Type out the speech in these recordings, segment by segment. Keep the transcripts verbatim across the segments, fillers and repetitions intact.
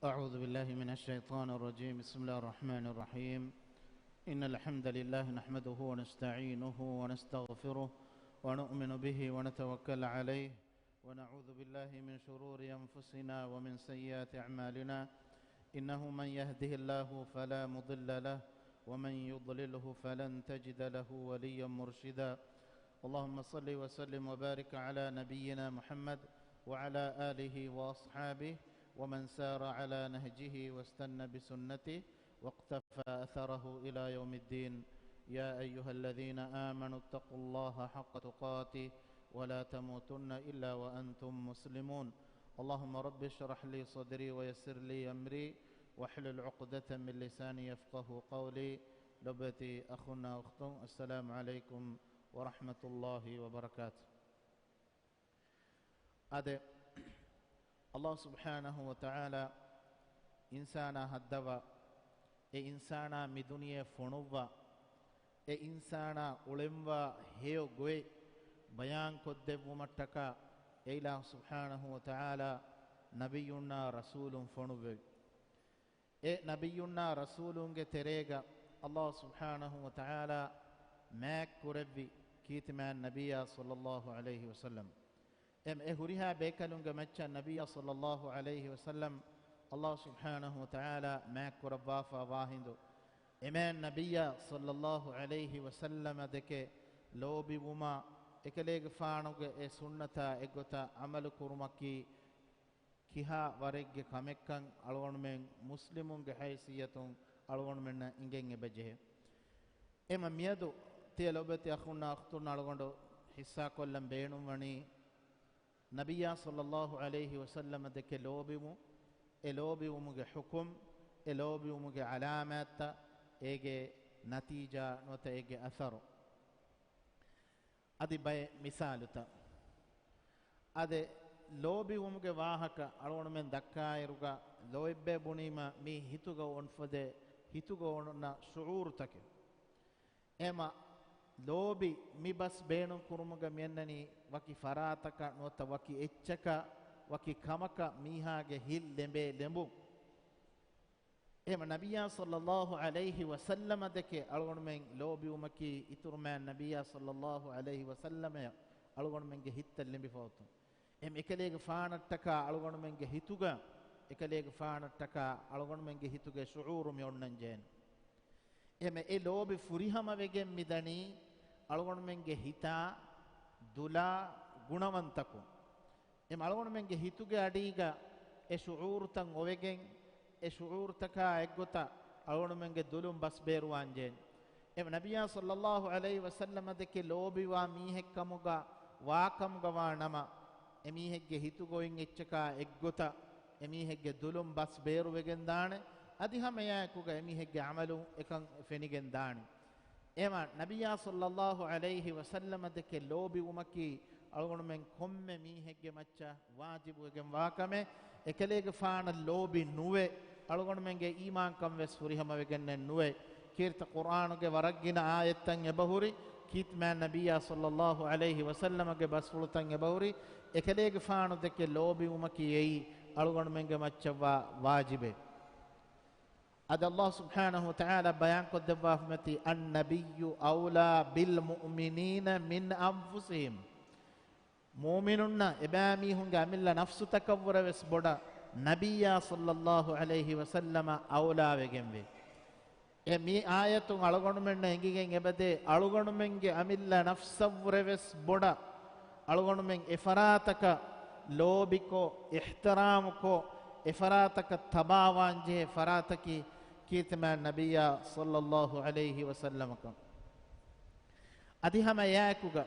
أعوذ بالله من الشيطان الرجيم. بسم الله الرحمن الرحيم. إن الحمد لله نحمده ونستعينه ونستغفره ونؤمن به ونتوكل عليه ونعوذ بالله من شرور أنفسنا ومن سيئات أعمالنا. إنه من يهده الله فلا مضل له ومن يضلله فلن تجد له وليا مرشدا. اللهم صل وسلم وبارك على نبينا محمد وعلى آله وأصحابه ومن سار على نهجه واستن بسنته واقتفى أثره إلى يوم الدين. يا أيها الذين آمنوا اتقوا الله حق تقاته ولا تموتن إلا وأنتم مسلمون. اللهم رب اشرح لي صدري ويسر لي أمري واحلل عقدة من لساني يفقهوا قولي. ލޮބުވެތި އަޚުންނާ އުޚްތުން، އައްސަލާމު ޢަލައިކުމް ވަރަޙްމަތުﷲި ވަބަރަކާތު. އާދެ، ﷲ ސުބްޙާނަހޫ ވަތަޢާލާ އިންސާނާ ހައްދަވާ، އެ އިންސާނާ މި ދުނިޔެ ފޮނުއްވާ، އެ އިންސާނާ އުޅެންވާ ހެޔޮ ގޮތް ބަޔާންކޮށްދެއްވުމަށްޓަކާ، އެ އިލާހު ސުބްޙާނަހޫ ވަތަޢާލާ ނަބިއްޔުންނާ ރަސޫލުން ފޮނުއްވެވި. އެ ނަބިއްޔުންނާ ރަސޫލުންގެ ތެރޭގަ ﷲ ސުބްޙާނަހޫ ވަތަޢާލާ މާތްކުރެއްވި ކީރިތިމާން ނަބިއްޔާ ޞައްލައްލާހު ޢަލައިހި ވަސައްލަމް. އެ، އެ ހުރިހާ ބޭކަލުންގެ މައްޗަށް ނަބިއްޔާ ޞައްލައްލާހު ޢަލައިހި ވަސައްލަމް ﷲ ސުބްޙާނަހޫ ވަތަޢާލާ މާތްކުރައްވާފަ ވާހިނދު، އެމާން ނަބިއްޔާ ޞައްލައްލާހު ޢަލައިހި ވަސައްލަމަށް ދެކެ ލޯބިވުމާ، އެކަލޭގެފާނުގެ އެ ސުންނަތާ އެއްގޮތަށް ޢަމަލު ކުރުމަކީ، ކިހާ ވަރެއްގެ ކަމެއްކަން އަޅުގަނޑުމެން މުސްލިމުންގެ ހައިސިއްޔަތުން އަޅުގަނޑުމެންނަށް އިނގެން އެބަޖެހޭ. އެމަ މިއަދު ތިޔަ ލޮބެތި އަޚުންނާ އުޚްތުން އަޅުގަނޑު ޙިއްޞާކޮށްލަން ބޭނުންވަނީ، ނަބިއްޔާ ޞައްލައްލާހު ޢަލައިހި ވަސައްލަމަށް ދެކެ ލޯބިވު، އެ ލޯބިވުމުގެ ޙުކުމް، އެ ލޯބިވުމުގެ ޢަލާމާތްތައް، އޭގެ ނަތީޖާ ނުވަތަ އޭގެ އަސަރު. އަދި ބައެއް މިސާލުތައް. އާދެ، ލޯބިވުމުގެ ވާހަކަ އަޅުގަނޑުމެން ދައްކާއިރުގަ ލޯތްބޭ ބުނީމަ މީ ހިތުގަ އޮންފަދޭ، ހިތުގަ އޮންނަ ޝުޢޫރުތަކެއް. އެމަ ލޯބި މި ބަސް ބޭނުން ކުރުމުގަ މިއަންނަނީ ވަކި ފަރާތަކަށް ނުވަތަ ވަކި އެއްޗަކަށް، ވަކި ކަމަކަށް މީހާގެ ހިތް ލެނބޭ ލެނބުން. އެހެން ނަބިއްޔާ ޞައްލައްލާހު ޢަލައިހި ވަސައްލަމަށް ދެކެ އަޅުގަނޑުމެން ލޯބިވުމަކީ އިތުރުމާ ނަބިއްޔާ ޞައްލައްލާހު ޢަލައިހި ވަސައްލަމަޔަށް އަޅުގަނޑުމެންގެ ހިތްތައް ލެނބިފަ އޮތުން. އެހެން އެކަލޭގެފާނަށްޓަކާ އަޅުގަނޑުމެންގެ ހިތުގަ، އެކަލޭގެފާނަށްޓަކާ އަޅުގަނޑުމެންގެ ހިތުގެ ޝުޢޫރު މި އޮންނަން ޖެހޭނެ. އެހެން އެ ލޯބި ފުރިހަމަވެގެން މިދަނީ އަޅުގަނޑުމެންގެ ހިތާ ދުލާ ގުނަވަންތަކުން. އެ އަޅުގަނޑުމެންގެ ހިތުގެ އަޑީގަ އެ ޝުޢޫރުތައް އޮވެގެން، އެ ޝުޢޫރުތަކާ އެއްގޮތަށް އަޅުގަނޑުމެންގެ ދުލުން ބަސްބޭރުވާންޖެހޭނެ. އެ ނަބިއްޔާ ޞައްލައްލާހު ޢަލައިހި ވަސައްލަމަށް ދެކެ ލޯބިވާ މީހެއްކަމުގަ ވާކަމުގަ ވާ ނަމަ، އެމީހެއްގެ ހިތުގަ އޮތް އެއްޗަކާ އެއްގޮތަށް އެމީހެއްގެ ދުލުން ބަސް ބޭރުވެގެން ދާނެ. އަދި ހަމައެއާއެކުގަ އެމީހެއްގެ ޢަމަލުން އެކަން ފެނިގެން ދާނެ. އެމަ ނަބިއްޔާ ޞައްލައްލާހު ޢަލައިހި ވަސައްލަމަށް ދެކެ ލޯބިވުމަކީ އަޅުގަނޑުމެން ކޮންމެ މީހެއްގެ މައްޗަށް ވާޖިބުވެގެން ވާކަމެއް. އެކަލޭގެފާނަށް ލޯބި ނުވެ، އަޅުގަނޑުމެންގެ އީމާންކަން ވެސް ފުރިހަމަވެގެންނެއް ނުވެ. ކީރިތި ޤުރްއާނުގެ ވަރަށްގިނަ އާޔަތްތައް އެބަހުރި، ކީރިތިމާ ނަބިއްޔާ ޞައްލައްލާހު ޢަލައިހި ވަސައްލަމަގެ ބަސްފުޅުތައް އެބަހުރި، އެކަލޭގެފާނު ދެކެ ލޯބިވުމަކީ އެއީ އަޅުގަނޑުމެންގެ މައްޗަށްވާ ވާޖިބެއް. އަދި ﷲ ސުބްޙާނަހޫ ވަތަޢާލާ ބަޔާންކޮށްދެއްވާފަ މިއޮތީ، النبي أولى بالمؤمنين من أنفسهم. މުއުމިނުންނަށް އެބައިމީހުންގެ އަމިއްލަ ނަފްސުތަކަށްވުރެ ވެސް ބޮޑަށް ނަބިއްޔާ ޞައްލައްލާހު ޢަލައިހި ވަސައްލަމަ އައުލާވެގެންވޭ. އެ މި އާޔަތުން އަޅުގަނޑުމެންނަށް އެނގިގެން އެބަދޭ، އަޅުގަނޑުމެންގެ އަމިއްލަ ނަފްސަށްވުރެ ވެސް ބޮޑަށް އަޅުގަނޑުމެން އެފަރާތަކަށް ލޯބިކޮށް، އިޙްތިރާމުކޮށް، އެފަރާތަކަށް ތަބާވާންޖެހޭ ފަރާތަކީ ކީރިތިމާ ނަބިއްޔާ ޞައްލައްލާހު ޢަލައިހި ވަސައްލަމަކަން. އަދި ހަމަ އެއާއެކުގަ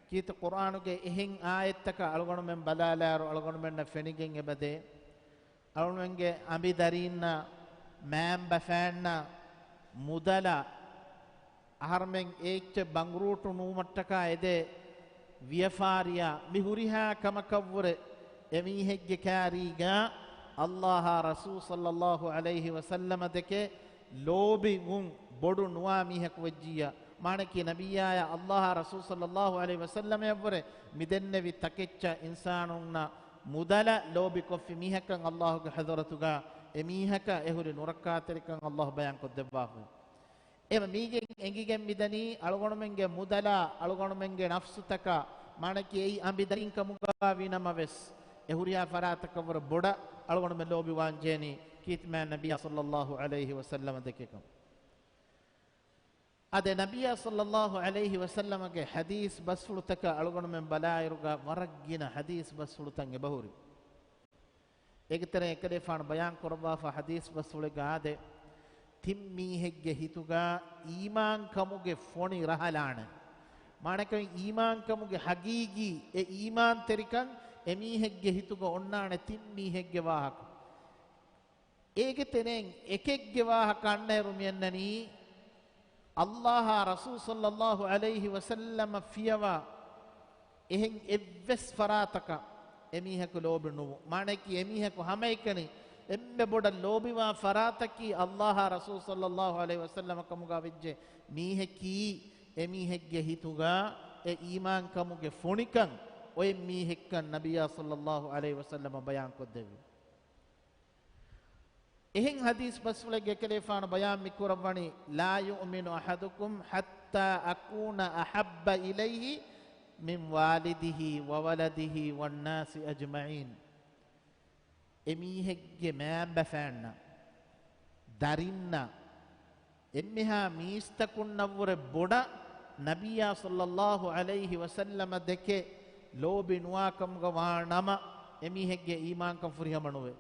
ކީރިތި ޤުރްއާނުގެ އެހެން އާޔަތްތަކަށް އަޅުގަނޑުމެން ބަލާލާއިރު އަޅުގަނޑުމެންނަށް ފެނިގެން އެބަދޭ، އަޅުގަނޑުމެންގެ އަނބިދަރީންނަށް، މައިންބަފައިންނަށް، މުދަލަށް، އަހަރުމެން އެއްޗެއް ބަނގުރޫޓު ނުވުމަށްޓަކާ އެދޭ ވިޔަފާރިއާ، މި ހުރިހާ ކަމަކަށްވުރެ އެމީހެއްގެ ކާރީގަ ﷲ އާ ރަސޫލު ޞައްލައްލާހު ޢަލައިހި ވަސައްލަމަށް ދެކެ ލޯބިވުން ބޮޑު ނުވާ މީހަކު ވެއްޖިއްޔާ، މާނައަކީ ނަބިއްޔާއާ ﷲ އާ ރަސޫލު ޞައްލައްލާހު ޢަލައިހި ވަސައްލަމަށްވުރެ މިދެންނެވި ތަކެއްޗަށް އިންސާނުންނަށް މުދަލަށް ލޯބިކޮށްފި މީހަކަށް ﷲ ގެ ޙަޟްރަތުގަ އެ މީހަކަށް އެ ހުރި ނުރައްކާތެރިކަން ﷲ ބަޔާންކޮށްދެއްވާފަ. އެ މީގެން އެނގިގެން މިދަނީ އަޅުގަނޑުމެންގެ މުދަލާ، އަޅުގަނޑުމެންގެ ނަފްސުތަކާ، މާނައަކީ އެއީ އަނބި ދަރީން ކަމުގަ ވީނަމަވެސް، އެ ހުރިހާ ފަރާތަކަށްވުރެ ބޮޑަށް އަޅުގަނޑުމެން ލޯބިވާން ޖެހެނީ ކީރިތި މާތް ނަބިއްޔާ ޞައްލައްލާހު ޢަލައިހި ވަސައްލަމަ ދެކެކަން. އާދެ، ނަބިއްޔާ ޞައްލައްލާހު ޢަލައިހި ވަސައްލަމަގެ ޙަދީޘް ބަސްފުޅުތަކަށް އަޅުގަނޑުމެން ބަލާއިރުގަ ވަރަށް ގިނަ ޙަދީޘް ބަސްފުޅުތައް އެބަހުރި. އޭގެ ތެރެއިން އެކަލޭފާނު ބަޔާން ކުރައްވާފަ ޙަދީޘް ބަސްފުޅެއްގަ އާދެ، ތިން މީހެއްގެ ހިތުގަ އީމާންކަމުގެ ފޮނި ރަހަލާނެ. މާނައަކީ އީމާންކަމުގެ ޙަޤީޤީ އެ އީމާންތެރިކަން އެމީހެއްގެ ހިތުގަ އޮންނާނެ ތިން މީހެއްގެ ވާހަކަ. އޭގެ ތެރެއިން އެކެއްގެ ވާހަކަ އަންނައިރު މިއަންނަނީ، ﷲ އާ ރަސޫލު ޞައްލައްލާހު ޢަލައިހި ވަސައްލަމަ ފިޔަވާ އެހެން އެއްވެސް ފަރާތަކަށް އެމީހަކު ލޯބި ނުވު. މާނައަކީ އެމީހަކު ހަމައެކަނި އެންމެ ބޮޑަށް ލޯބިވާ ފަރާތަކީ ﷲ އާ ރަސޫލު ޞައްލައްލާހު ޢަލައިހި ވަސައްލަމަ ކަމުގަ ވެއްޖެ މީހަކީ، އެމީހެއްގެ ހިތުގަ އެ އީމާންކަމުގެ ފޮނިކަން އޮތް މީހެއްކަން ނަބިއްޔާ ޞައްލައްލާހު ޢަލައިހި ވަސައްލަމަ ބަޔާންކޮށްދެއްވި. އެހެން ޙަދީޘް ބަސްފުޅެއްގަ އެކަލޭފާނު ބަޔާން މިކުރައްވަނީ، "لا يؤمن أحدكم حتى أكون أحب إليه من والده وولده والناس أجمعين." އެމީހެއްގެ މައިންބަފައިންނަށް، ދަރިންނަށް، އެންމެހާ މީސްތަކުންނަށްވުރެ ބޮޑަށް ނަބިއްޔާ ޞައްލައްލާހު ޢަލައިހި ވަސައްލަމަ ދެކެ ލޯބި ނުވާކަމުގަ ވާ ނަމަ، އެމީހެއްގެ އީމާންކަން ފުރިހަމަ ނުވޭ.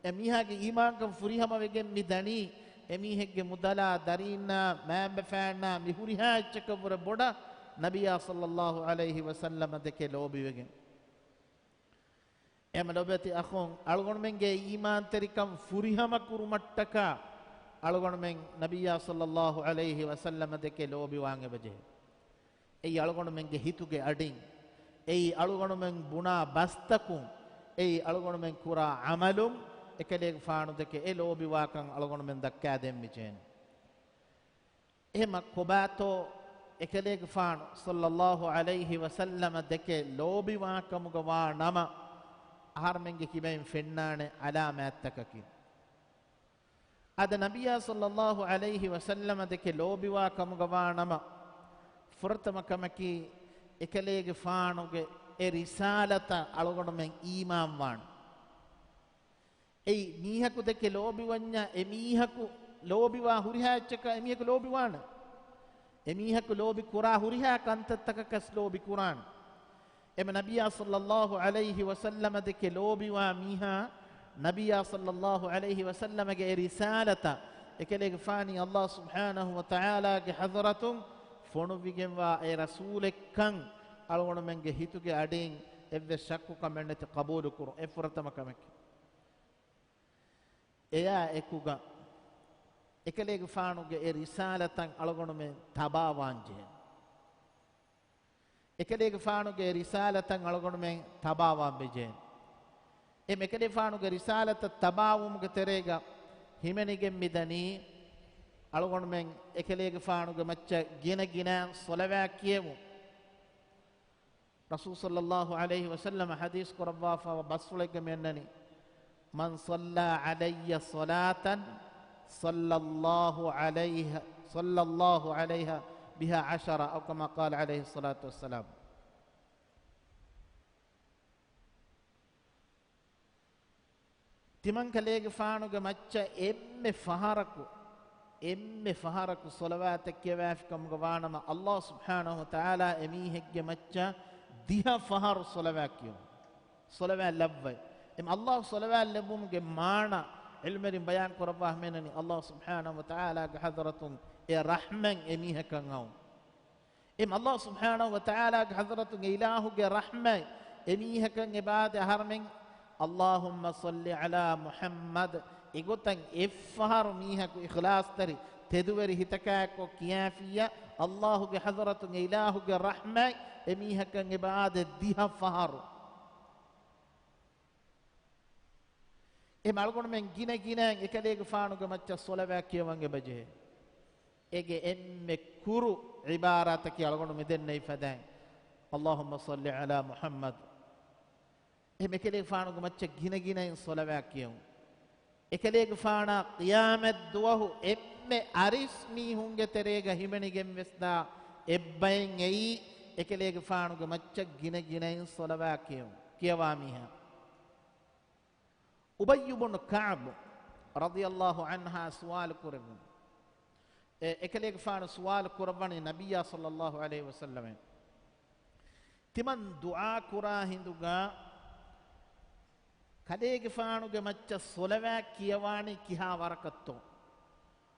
އެމީހާގެ އީމާންކަން ފުރިހަމަވެގެން މި ދަނީ، އެމީހެއްގެ މުދަލާ، ދަރީންނާ، މައިންބަފައިންނާ، މި ހުރިހާ އެއްޗަކަށްވުރެ ބޮޑަށް ނަބިއްޔާ ޞައްލައްލާހު ޢަލައިހި ވަސައްލަމަ ދެކެ ލޯބިވެގެން. އެހެން ލޮބުވެތި އަޚުން، އަޅުގަނޑުމެންގެ އީމާންތެރިކަން ފުރިހަމަ ކުރުމަށްޓަކާ، އަޅުގަނޑުމެން ނަބިއްޔާ ޞައްލައްލާހު ޢަލައިހި ވަސައްލަމަ ދެކެ ލޯބިވާން އެބަޖެހޭ. އެއީ އަޅުގަނޑުމެންގެ ހިތުގެ އަޑިން، އެއީ އަޅުގަނޑުމެން ބުނާ ބަސްތަކުން، އެއީ އަޅުގަނޑުމެން ކުރާ ޢަމަލުން އެކަލޭގެފާނު ދެކެ އެ ލޯބިވާކަން އަޅުގަނޑުމެން ދައްކާދޭން މިޖެހެނީ. އެހެމަ ކޮބާތޯ އެކަލޭގެފާނު ޞައްލައްލާހު ޢަލައިހި ވަސައްލަމަ ދެކެ ލޯބިވާކަމުގަ ވާ ނަމަ، އަހަރުމެންގެ ކިބައިން ފެންނާނެ ޢަލާމާތްތަކަކީ. އަދި ނަބިއްޔާ ޞައްލައްލާހު ޢަލައިހި ވަސައްލަމަ ދެކެ ލޯބިވާ ކަމުގަ ވާ ނަމަ، ފުރަތަމަ ކަމަކީ، އެކަލޭގެފާނުގެ އެ ރިސާލަތަށް އަޅުގަނޑުމެން އީމާންވާން. އެއީ މީހަކު ދެކެ ލޯބިވަންޏާ، އެ މީހަކު ލޯބިވާ ހުރިހާ އެއްޗަކަށް އެ މީހަކު ލޯބިވާނެ. އެ މީހަކު ލޯބި ކުރާ ހުރިހާ ކަންތައްތަކަކަސް ލޯބި ކުރާނެ. އެމަ ނަބިއްޔާ ޞައްލައްލާހު ޢަލައިހި ވަސައްލަމަ ދެކެ ލޯބިވާ މީހާ، ނަބިއްޔާ ޞައްލައްލާހު ޢަލައިހި ވަސައްލަމަގެ އެ ރިސާލަތަށް އެކަލޭގެފާނީ ﷲ ސުބްޙާނަހު ވަ ތަޢާލާގެ ޙަޟްރަތުން ފޮނުއްވިގެންވާ އެ ރަސޫލެއްކަން އަޅުގަނޑުމެންގެ ހިތުގެ އަޑިން އެއްވެސް ޝައްކުކަމެއް ނެތި ޤަބޫލުކުރުން. އެ ފުރަތަމަ ކަމަކީ. އެއާ އެކުގަ އެކަލޭގެފާނުގެ އެ ރިސާލަތަށް އަޅުގަނޑުމެން ތަބާވާންޖެހޭ. އެކަލޭގެފާނުގެ އެ ރިސާލަތަށް އަޅުގަނޑުމެން ތަބާވާން ވެޖެހޭ. އެ އެކަލޭގެފާނުގެ ރިސާލަތަށް ތަބާވުމުގެ ތެރޭގަ ހިމެނިގެން މިދަނީ، އަޅުގަނޑުމެން އެކަލޭގެފާނުގެ މައްޗަށް ގިނަ ގިނަ ޞަލަވާތް ކިޔެވުން. ރަސޫލު ޞައްލައްލާހު ޢަލައިހި ވަސައްލަމަ ޙަދީޘް ކުރައްވާފައިވާ ބަސްފުޅެއްގަ މިއަންނަނީ، "من صلى علي صلاة صلى الله عليه، صلى الله عليه بها عشرا"، أو كما قال عليه الصلاة والسلام. ތިމަންކަލޭގެފާނުގެ މައްޗަށް އެންމެ ފަހަރަކު، އެންމެ ފަހަރަކު ޞަލަވާތެއް ކިޔަވާފިކަމުގަ ވާނަމަ، ﷲ ސުބްޙާނަހު ވަ ތަޢާލާ އެމީހެއްގެ މައްޗަށް ދިހަ ފަހަރު ޞަލަވާތް ކިޔުން. ޞަލަވާތް ލައްވައި. އެމަ ﷲ ޞަލަވާތް ލެއްވުމުގެ މާނަ ޢިލްމުވެރިން ބަޔާން ކުރައްވާ ހަމައެނަނީ، ﷲ ސުބްޙާނަހު ވަ ތަޢާލާގެ ޙަޟްރަތުން އެ ރަޙްމަތް އެމީހަކަށް އައުން. އެމަ ﷲ ސުބްޙާނަހު ވަ ތަޢާލާގެ ޙަޟްރަތުން އެ އިލާހުގެ ރަޙްމަތް އެމީހަކަށް އެބައާދެ އަހަރުމެން، "اللهم صل على محمد" އެގޮތަށް އެއްފަހަރު މީހަކު އިޚްލާޞްތެރި ތެދުވެރި ހިތަކާއެއްކޮށް ކިޔާފިއްޔާ، ﷲގެ ޙަޟްރަތުން އެ އިލާހުގެ ރަޙްމަތް އެމީހަކަށް އެބައާދެ ދިހަ ފަހަރު. އެ އަޅުގަނޑުމެން ގިނަ ގިނައިން އެކަލޭގެފާނުގެ މައްޗަށް ޞަލަވާތް ކިޔަވަން އެބަޖެހޭ. އޭގެ އެންމެ ކުރު ޢިބާރާތަކީ އަޅުގަނޑު މިދެންނެވި ފަދައިން، "اللهم صل على محمد". އެކަލޭގެފާނުގެ މައްޗަށް ގިނަގިނައިން ޞަލަވާތް ކިޔަވުން. އެކަލޭގެފާނާ ޤިޔާމަތް ދުވަހު އެންމެ އަރިސް މީހުންގެ ތެރޭގަ ހިމެނިގެން ވެސް ދާ އެއްބައެއް އެއީ، އެކަލޭގެފާނުގެ މައްޗަށް ގިނަގިނައިން ޞަލަވާތް ކިޔަވުން، ކިޔަވާ މީހާ. އުބައްޔު ބުނު ކަޢުބު ރަޟިޔަﷲ ޢަންހާ ސުވާލު ކުރެއްވުން. އެ، އެކަލޭގެފާނު ސުވާލު ކުރައްވަނީ ނަބިއްޔާ ޞައްލަﷲ ޢަލައިހި ވަސައްލަމަށް. ތިމަން ދުޢާ ކުރާ ހިނދުގަ ކަލޭގެފާނުގެ މައްޗަށް ޞަލަވާތް ކިޔަވާނީ ކިހާ ވަރަކަށްތޯ؟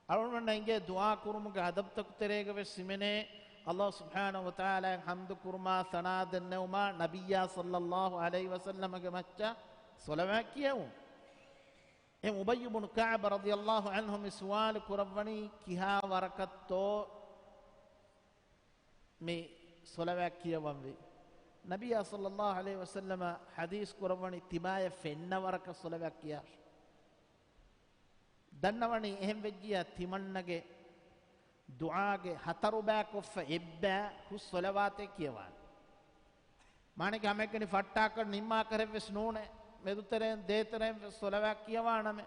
އަޅުގަނޑުމެންނަށް އެނގޭ ދުޢާ ކުރުމުގެ އަދަބުތަކު ތެރޭގަ ވެސް ހިމެނޭ، ﷲ ސުބްޙާނަހޫ ވަތަޢާލާއަށް ޙަމްދު ކުރުމާ، ސަނާ ދެންނެވުމާ، ނަބިއްޔާ ޞައްލަﷲ ޢަލައިހި ވަސައްލަމަގެ މައްޗަށް ޞަލަވާތް ކިޔެވުން. އެހެން އުބައްޔު ބުނު ކަޢުބު ރަޟިޔަﷲ ޢަންހު މި ސުވާލު ކުރައްވަނީ ކިހާ ވަރަކަށްތޯ މި ޞަލަވާތް ކިޔަވަންވީ؟ ނަބިއްޔާ ޞައްލަﷲ ޢަލައިހި ވަސައްލަމަ ޙަދީޘް ކުރައްވަނީ ތިބާޔަށް ފެންނަ ވަރަކަށް ޞަލަވާތް ކިޔާށޭ. ދަންނަވަނީ އެހެން ވެއްޖިއްޔާ ތިމަންނަގެ ދުޢާގެ ހަތަރު ބައިކޮށްފަ އެއްބައި ހުސް ޞަލަވާތެއް ކިޔަވާނެ. މާނައަކީ ހަމައެކަނި ފައްޓާކަށް ނިންމާކަށެއް ވެސް ނޫނޭ، މެދުތެރެއިން ދޭތެރެއިން ވެސް ޞަލަވާތް ކިޔަވާނަމޭ.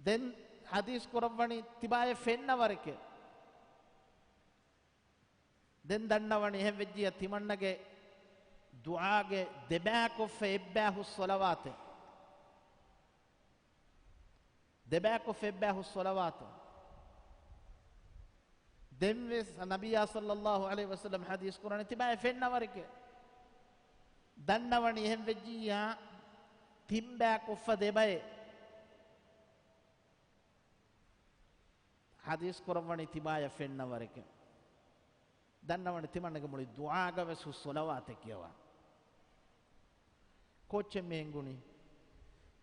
ދެން ޙަދީޘް ކުރައްވަނީ ތިބާޔަށް ފެންނަ ވަރެކޭ. ދެން ދަންނަވަނީ އެހެން ވެއްޖިއްޔާ ތިމަންނަގެ ދުޢާގެ ދެބައިކޮށްފަ އެއްބައި ހުސް ޞަލަވާތެއް. ދެބައިކޮށްފަ އެއްބައި ހުސް ޞަލަވާތު. ދެންވެސް ނަބިއްޔާ ޞައްލަﷲ ޢަލައިހި ވަސައްލަމަ ޙަދީޘް ކުރަނީ ތިބާޔަށް ފެންނަ ވަރެކޭ. ދަންނަވަނީ އެހެން ވެއްޖިއްޔާ ތިންބައިކޮށްފަ ދެބައެއް. ޙަދީޘް ކުރައްވަނީ ތިބާޔަށް ފެންނަ ވަރެކޭ. ދަންނަވަނީ ތިމަންނަގެ މުޅި ދުޢާގަ ވެސް ހުސް ޞަލަވާތެއް ކިޔަވާ. ކޯއްޗެއް މި އެނގުނީ؟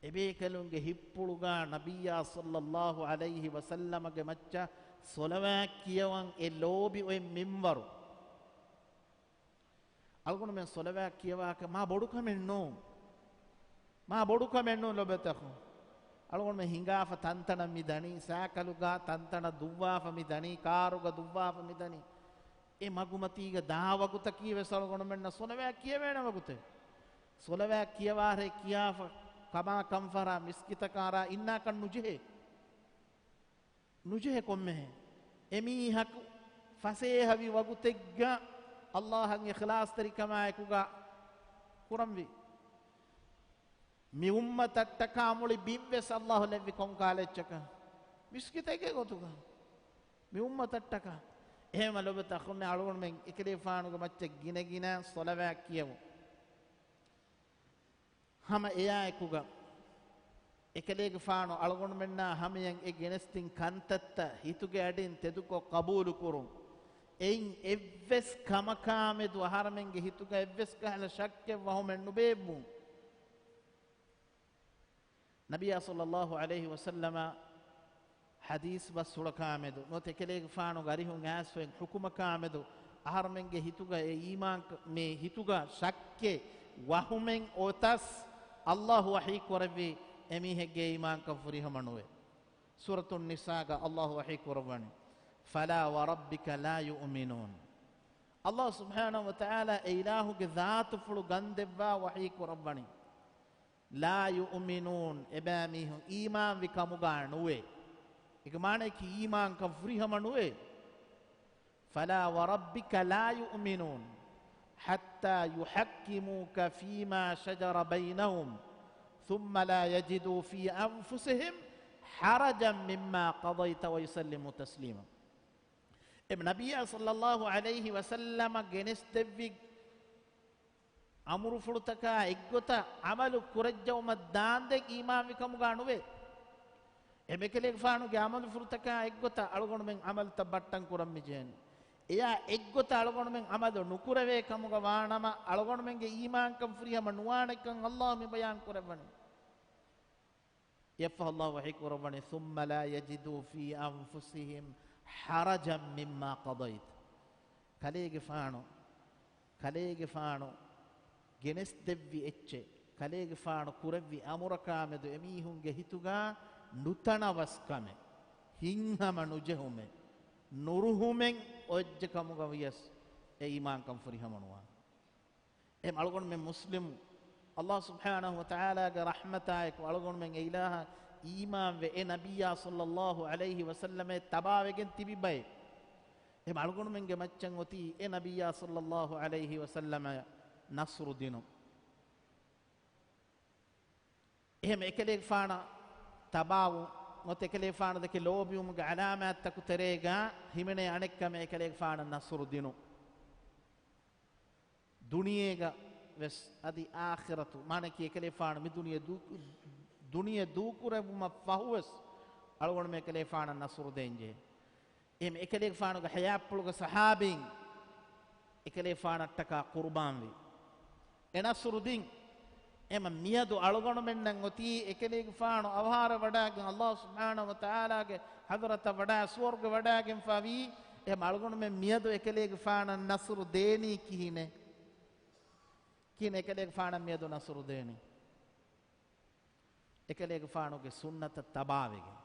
އެބޭކަލުންގެ ހިތްޕުޅުގަ ނަބިއްޔާ ޞައްލަﷲ ޢަލައިހި ވަސައްލަމަގެ މައްޗަށް ޞަލަވާތް ކިޔަވަން އެ ލޯބި އޮތް މިންވަރު. އަޅުގަނޑުމެން ޞަލަވާތް ކިޔަވާކަށް މާ ބޮޑު ކަމެއް ނޫން. މާ ބޮޑު ކަމެއް ނޫން ލޮބުވެތި އަޚުން. އަޅުގަނޑުމެން ހިނގާފަ ތަންތަނަށް މި ދަނީ، ސައިކަލުގަ ތަންތަނަށް ދުއްވާފަ މި ދަނީ، ކާރުގަ ދުއްވާފަ މި ދަނީ. އެ މަގުމަތީގަ ދާ ވަގުތަކީ ވެސް އަޅުގަނޑުމެންނަށް ޞަލަވާތް ކިޔެވޭނެ ވަގުތެއް. ޞަލަވާތް ކިޔަވާށޭ ކިޔާފަ ކަމާ ކަންފަހަރާ މިސްކިތަކާ އަރާ އިންނާކަށް ނުޖެހޭ. ނުޖެހޭ ކޮންމެހެން. އެމީހަކު ފަސޭހަވި ވަގުތެއްގަ ﷲ އަށް އިޚްލާޞްތެރިކަމާއެކުގަ ކުރަންވީ. މި އުއްމަތަށްޓަކާ މުޅި ބިންވެސް ﷲ ލެއްވި ކޮން ކާލަ އެއްޗަކަށް؟ މިސްކިތެއްގެ ގޮތުގަ. މި އުއްމަތަށްޓަކާ. އެހެންމަ ލޮބުވެތި އަޚުންނޭ، އަޅުގަނޑުމެން އެކަލޭގެފާނުގެ މައްޗަށް ގިނަގިނަ ޞަލަވާތް ކިޔެވުން. ހަމަ އެއާއެކުގަ އެކަލޭގެފާނު އަޅުގަނޑުމެންނާ ހަމަޔަށް އެ ގެނެސްދިން ކަންތައްތައް ހިތުގެ އަޑިން ތެދުކޮށް ޤަބޫލުކުރުން. އެއިން އެއްވެސް ކަމަކާމެދު އަހަރެމެންގެ ހިތުގަ އެއްވެސް ކަހަލަ ޝައްކެއް ވަހުމެއް ނުބޭއްވުން. ނަބިއްޔާ ޞައްލަﷲ ޢަލައިހި ވަސައްލަމަ ޙަދީޘް ބަސްފުޅަކާމެދު ނުވަތަ އެކަލޭގެފާނުގެ އަރިހުން އައިސްފައި ޙުކުމަކާމެދު އަހަރުމެންގެ ހިތުގަ އެ އީމާން މި ހިތުގަ ޝައްކެއް ވަހުމެއް އޮތަސް، ﷲ ވަޙީ ކުރެއްވީ އެމީހެއްގެ އީމާންކަން ފުރިހަމަ ނުވޭ. ސޫރަތުއް ނިސާގަ ﷲ ވަޙީ ކުރައްވަނީ، فَلَا وَرَبِّكَ لَا يُؤْمِنُونَ. ﷲ ސުބްޙާނަހޫ ވަތަޢާލާ އެ އިލާހުގެ ޒާތުފުޅު ގަންދެއްވާ ވަޙީ ކުރައްވަނީ، لَا يُؤْمِنُونَ، އެބައިމީހުން އީމާންވި ކަމުގަ ނުވޭ. އޭގެ މާނައަކީ އީމާންކަން ފުރިހަމަ ނުވޭ. فَلَا وَرَبِّكَ لَا يُؤْمِنُونَ حَتَّىٰ يُحَكِّمُوكَ فِيمَا شَجَرَ بَيْنَهُمْ ثُمَّ لَا يَجِدُوا فِي أَنفُسِهِمْ حَرَجًا مِّمَّا قَضَيْتَ وَيُسَلِّمُوا تَسْلِيمًا. އެ ނަބިއްޔާ ޞައްލަﷲ ޢަލައިހި ވަސައްލަމަ ގެނެސްދެއްވި އަމުރުފުޅުތަކާ އެއްގޮތަށް ޢަމަލު ކުރައްޖައުމަށް ދާންދެން އީމާންވި ކަމުގަ ނުވޭ. އެ އެކަލޭގެފާނުގެ ޢަމަލުފުޅުތަކާ އެއްގޮތަށް އަޅުގަނޑުމެން ޢަމަލުތައް ބައްޓަން ކުރަން މި ޖެހެނީ. އެޔާ އެއްގޮތަށް އަޅުގަނޑުމެން ޢަމަލު ނުކުރެވޭ ކަމުގަ ވާނަމަ، އަޅުގަނޑުމެންގެ އީމާންކަން ފުރިހަމަ ނުވާނެކަން ﷲ މި ބަޔާން ކުރައްވަނީ. އެއަށްފަހު ﷲ ވަޙީ ކުރައްވަނީ، ثُمَّ لَا يَجِدُوا فِي أَنفُسِهِمْ حَرَجًا مِّمَّا قَضَيْتَ. ކަލޭގެފާނު، ކަލޭގެފާނު ގެނެސްދެއްވި އެއްޗެއް، ކަލޭގެފާނު ކުރެއްވި އަމުރަކާމެދު އެމީހުންގެ ހިތުގަ ނުތަނަވަސްކަމެއް، ހިތްހަމަ ނުޖެހުމެއް، ނުރުހުމެއް އޮތްޖެ ކަމުގަ ވިޔަސް އެ އީމާންކަން ފުރިހަމަ ނުވާނެ. އެހެން އަޅުގަނޑުމެން މުސްލިމު، އައްލާހު ސުބްޙާނަހު ވަތަޢާލާގެ ރަޙްމަތާއެކު އަޅުގަނޑުމެން އެ އިލާހަށް އީމާންވެ، އެ ނަބިއްޔާ ޞައްލައްލާހު ޢަލައިހި ވަސައްލަމަށް ތަބާވެގެން ތިބި ބައެއް. އެހެން އަޅުގަނޑުމެންގެ މައްޗަށް އޮތީ އެ ނަބިއްޔާ ޞައްލައްލާހު ޢަލައިހި ވަސައްލަމަށް ނަޞްރު ދިނުން. އެހެން އެކަލޭގެފާނަށް ތަބާވުން، ނުވަތަ އެކަލޭގެފާނު ދެކެ ލޯބިވުމުގެ ޢަލާމާތްތަކު ތެރޭގަ ހިމެނޭ އަނެއްކަމެއް އެކަލޭގެފާނަށް ނަޞްރު ދިނުން. ދުނިޔޭގަ ވެސް އަދި އާޚިރަތު، މާނައަކީ އެކަލޭގެފާނު މި ދުނިޔެ ދޫ-، ދުނިޔެ ދޫކުރެއްވުމަށް ފަހުވެސް އަޅުގަނޑުމެން އެކަލޭގެފާނަށް ނަޞްރު ދޭންޖެހޭ. އެހެން އެކަލޭގެފާނުގެ ޙަޔާތްޕުޅުގެ ޞަޙާބީން އެކަލޭގެފާނަށްޓަކާ ޤުރުބާންވި. އެ ނަޞްރު ދިން. އެމަ މިއަދު އަޅުގަނޑުމެންނަށް އޮތީ އެކަލޭގެފާނު އަވަހާރަ ވަޑާގެން އައްލާހު ސުބްޙާނަހު ވަތަޢާލާގެ ޙަޟްރަތަށް ވަޑާ ސުވަރުގެ ވަޑާގެންފާވީ. އެހެން އަޅުގަނޑުމެން މިއަދު އެކަލޭގެފާނަށް ނަޞްރު ދޭނީ ކިހިނެއް؟ ކިހިނެއް އެކަލޭގެފާނަށް މިއަދު ނަޞްރު ދޭނީ؟ އެކަލޭގެފާނުގެ ސުންނަތަށް ތަބާވެގެން،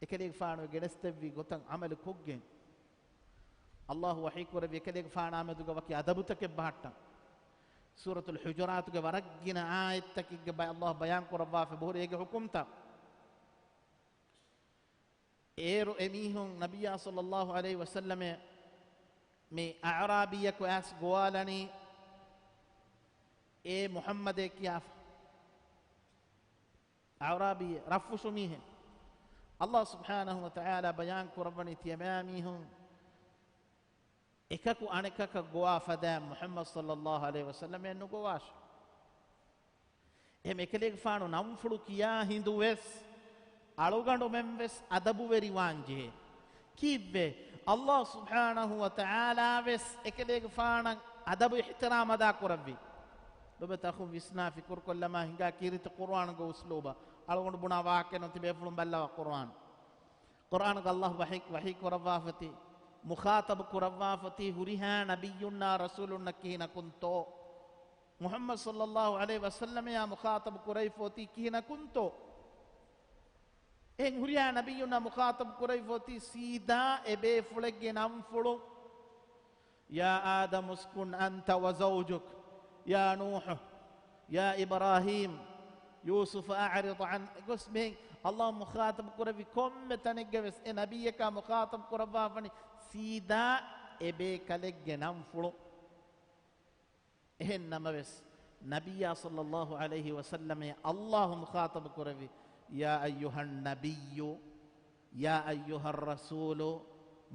އެކަލޭގެފާނު ގެނެސްދެއްވި ގޮތަށް ޢަމަލު ކޮށްގެން، އައްލާހު ވަޙީ ކުރެއްވި އެކަލޭގެފާނާ މެދުގަ ވަކި އަދަބުތަކެއް ބަހައްޓަން. ސޫރަތުލް ޙުޖުރާތުގެ ވަރަށް ގިނަ އާޔަތްތަކެއްގެ ބައި އައްލާހު ބަޔާން ކުރައްވާފަ ބުހުރި އޭގެ ޙުކުމްތައް. އޭރު އެމީހުން ނަބިއްޔާ ޞައްލައްލާހު ޢަލައިހި ވަސައްލަމަށް މި އަޢުރާބީއަކު އައިސް ގޮވާލަނީ، އޭ މުޙައްމަދޭ ކިޔާފަ. އަޢުރާބީ ރަށްފުށު މީހެއް. އައްލާހު ސުބްޙާނަހު ވަތަޢާލާ ބަޔާން ކުރައްވަނީ ތިޔަބައިމީހުން އެކަކު އަނެކަކަށް ގޮވާ ފަދައިން މުޙައްމަދު ޞައްލައްލާހު ޢަލައިހި ވަސައްލަމަށް ނުގޮވާށޭ. އެހެން އެކަލޭގެފާނު ނަންފުޅު ކިޔާ ހިނދު ވެސް އަޅުގަނޑުމެން ވެސް އަދަބުވެރިވާން ޖެހޭ. ކީއްވެ؟ އައްލާހު ސުބްޙާނަހު ވަތަޢާލާ ވެސް އެކަލޭގެފާނަށް އަދަބު އިޙްތިރާމް އަދާ ކުރެއްވި. ލޮބުވެތި އަޚުން ވިސްނާ ފިކުރުކޮށްލަމާ ހިނގާ ކީރިތި ޤުރުއާނުގެ އުސްލޫބަށް. އަޅުގަނޑު ބުނާ ވާހަކައެއް ނޫން، ތިބޭފުޅުން ބައްލަވާ ޤުރުއާން. ޤުރުއާނުގަ އައްލާހު ވަޙީ، ވަޙީ ކުރައްވާފަތި، މުޚާޠަބު ކުރައްވާފަތި ހުރިހާ ނަބިއްޔުންނާ ރަސޫލުންނަށް ކިހިނަކުންތޯ؟ މުޙައްމަދު ޞައްލައްލާހު ޢަލައިހި ވަސައްލަމަޔާ މުޚާޠަބު ކުރެވިފަ އޮތީ ކިހިނަކުންތޯ؟ އެހެން ހުރިހާ ނަބިއްޔުންނާ މުޚާޠަބު ކުރެވިފަ އޮތީ ސީދާ އެބޭފުޅެއްގެ ނަންފުޅު. يا آدم اسكن أنت وزوجك، يا نوح، يا إبراهيم، يوسف أعرض عن، ގޮސް މިހެން އައްލާހު މުޚާޠަބު ކުރެއްވި ކޮންމެ ތަނެއްގަ ވެސް އެ ނަބިއްޔަކާ މުޚާޠަބު ކުރައްވާފަނީ ސީދާ އެބޭކަލެއްގެ ނަންފުޅު. އެހެން ނަމަވެސް، ނަބިއްޔާ ޞައްލައްލާހު ޢަލައިހި ވަސައްލަމައަށް އައްލާހު މުޚާޠަބު ކުރެއްވި، يا أيها النبي، يا أيها الرسول،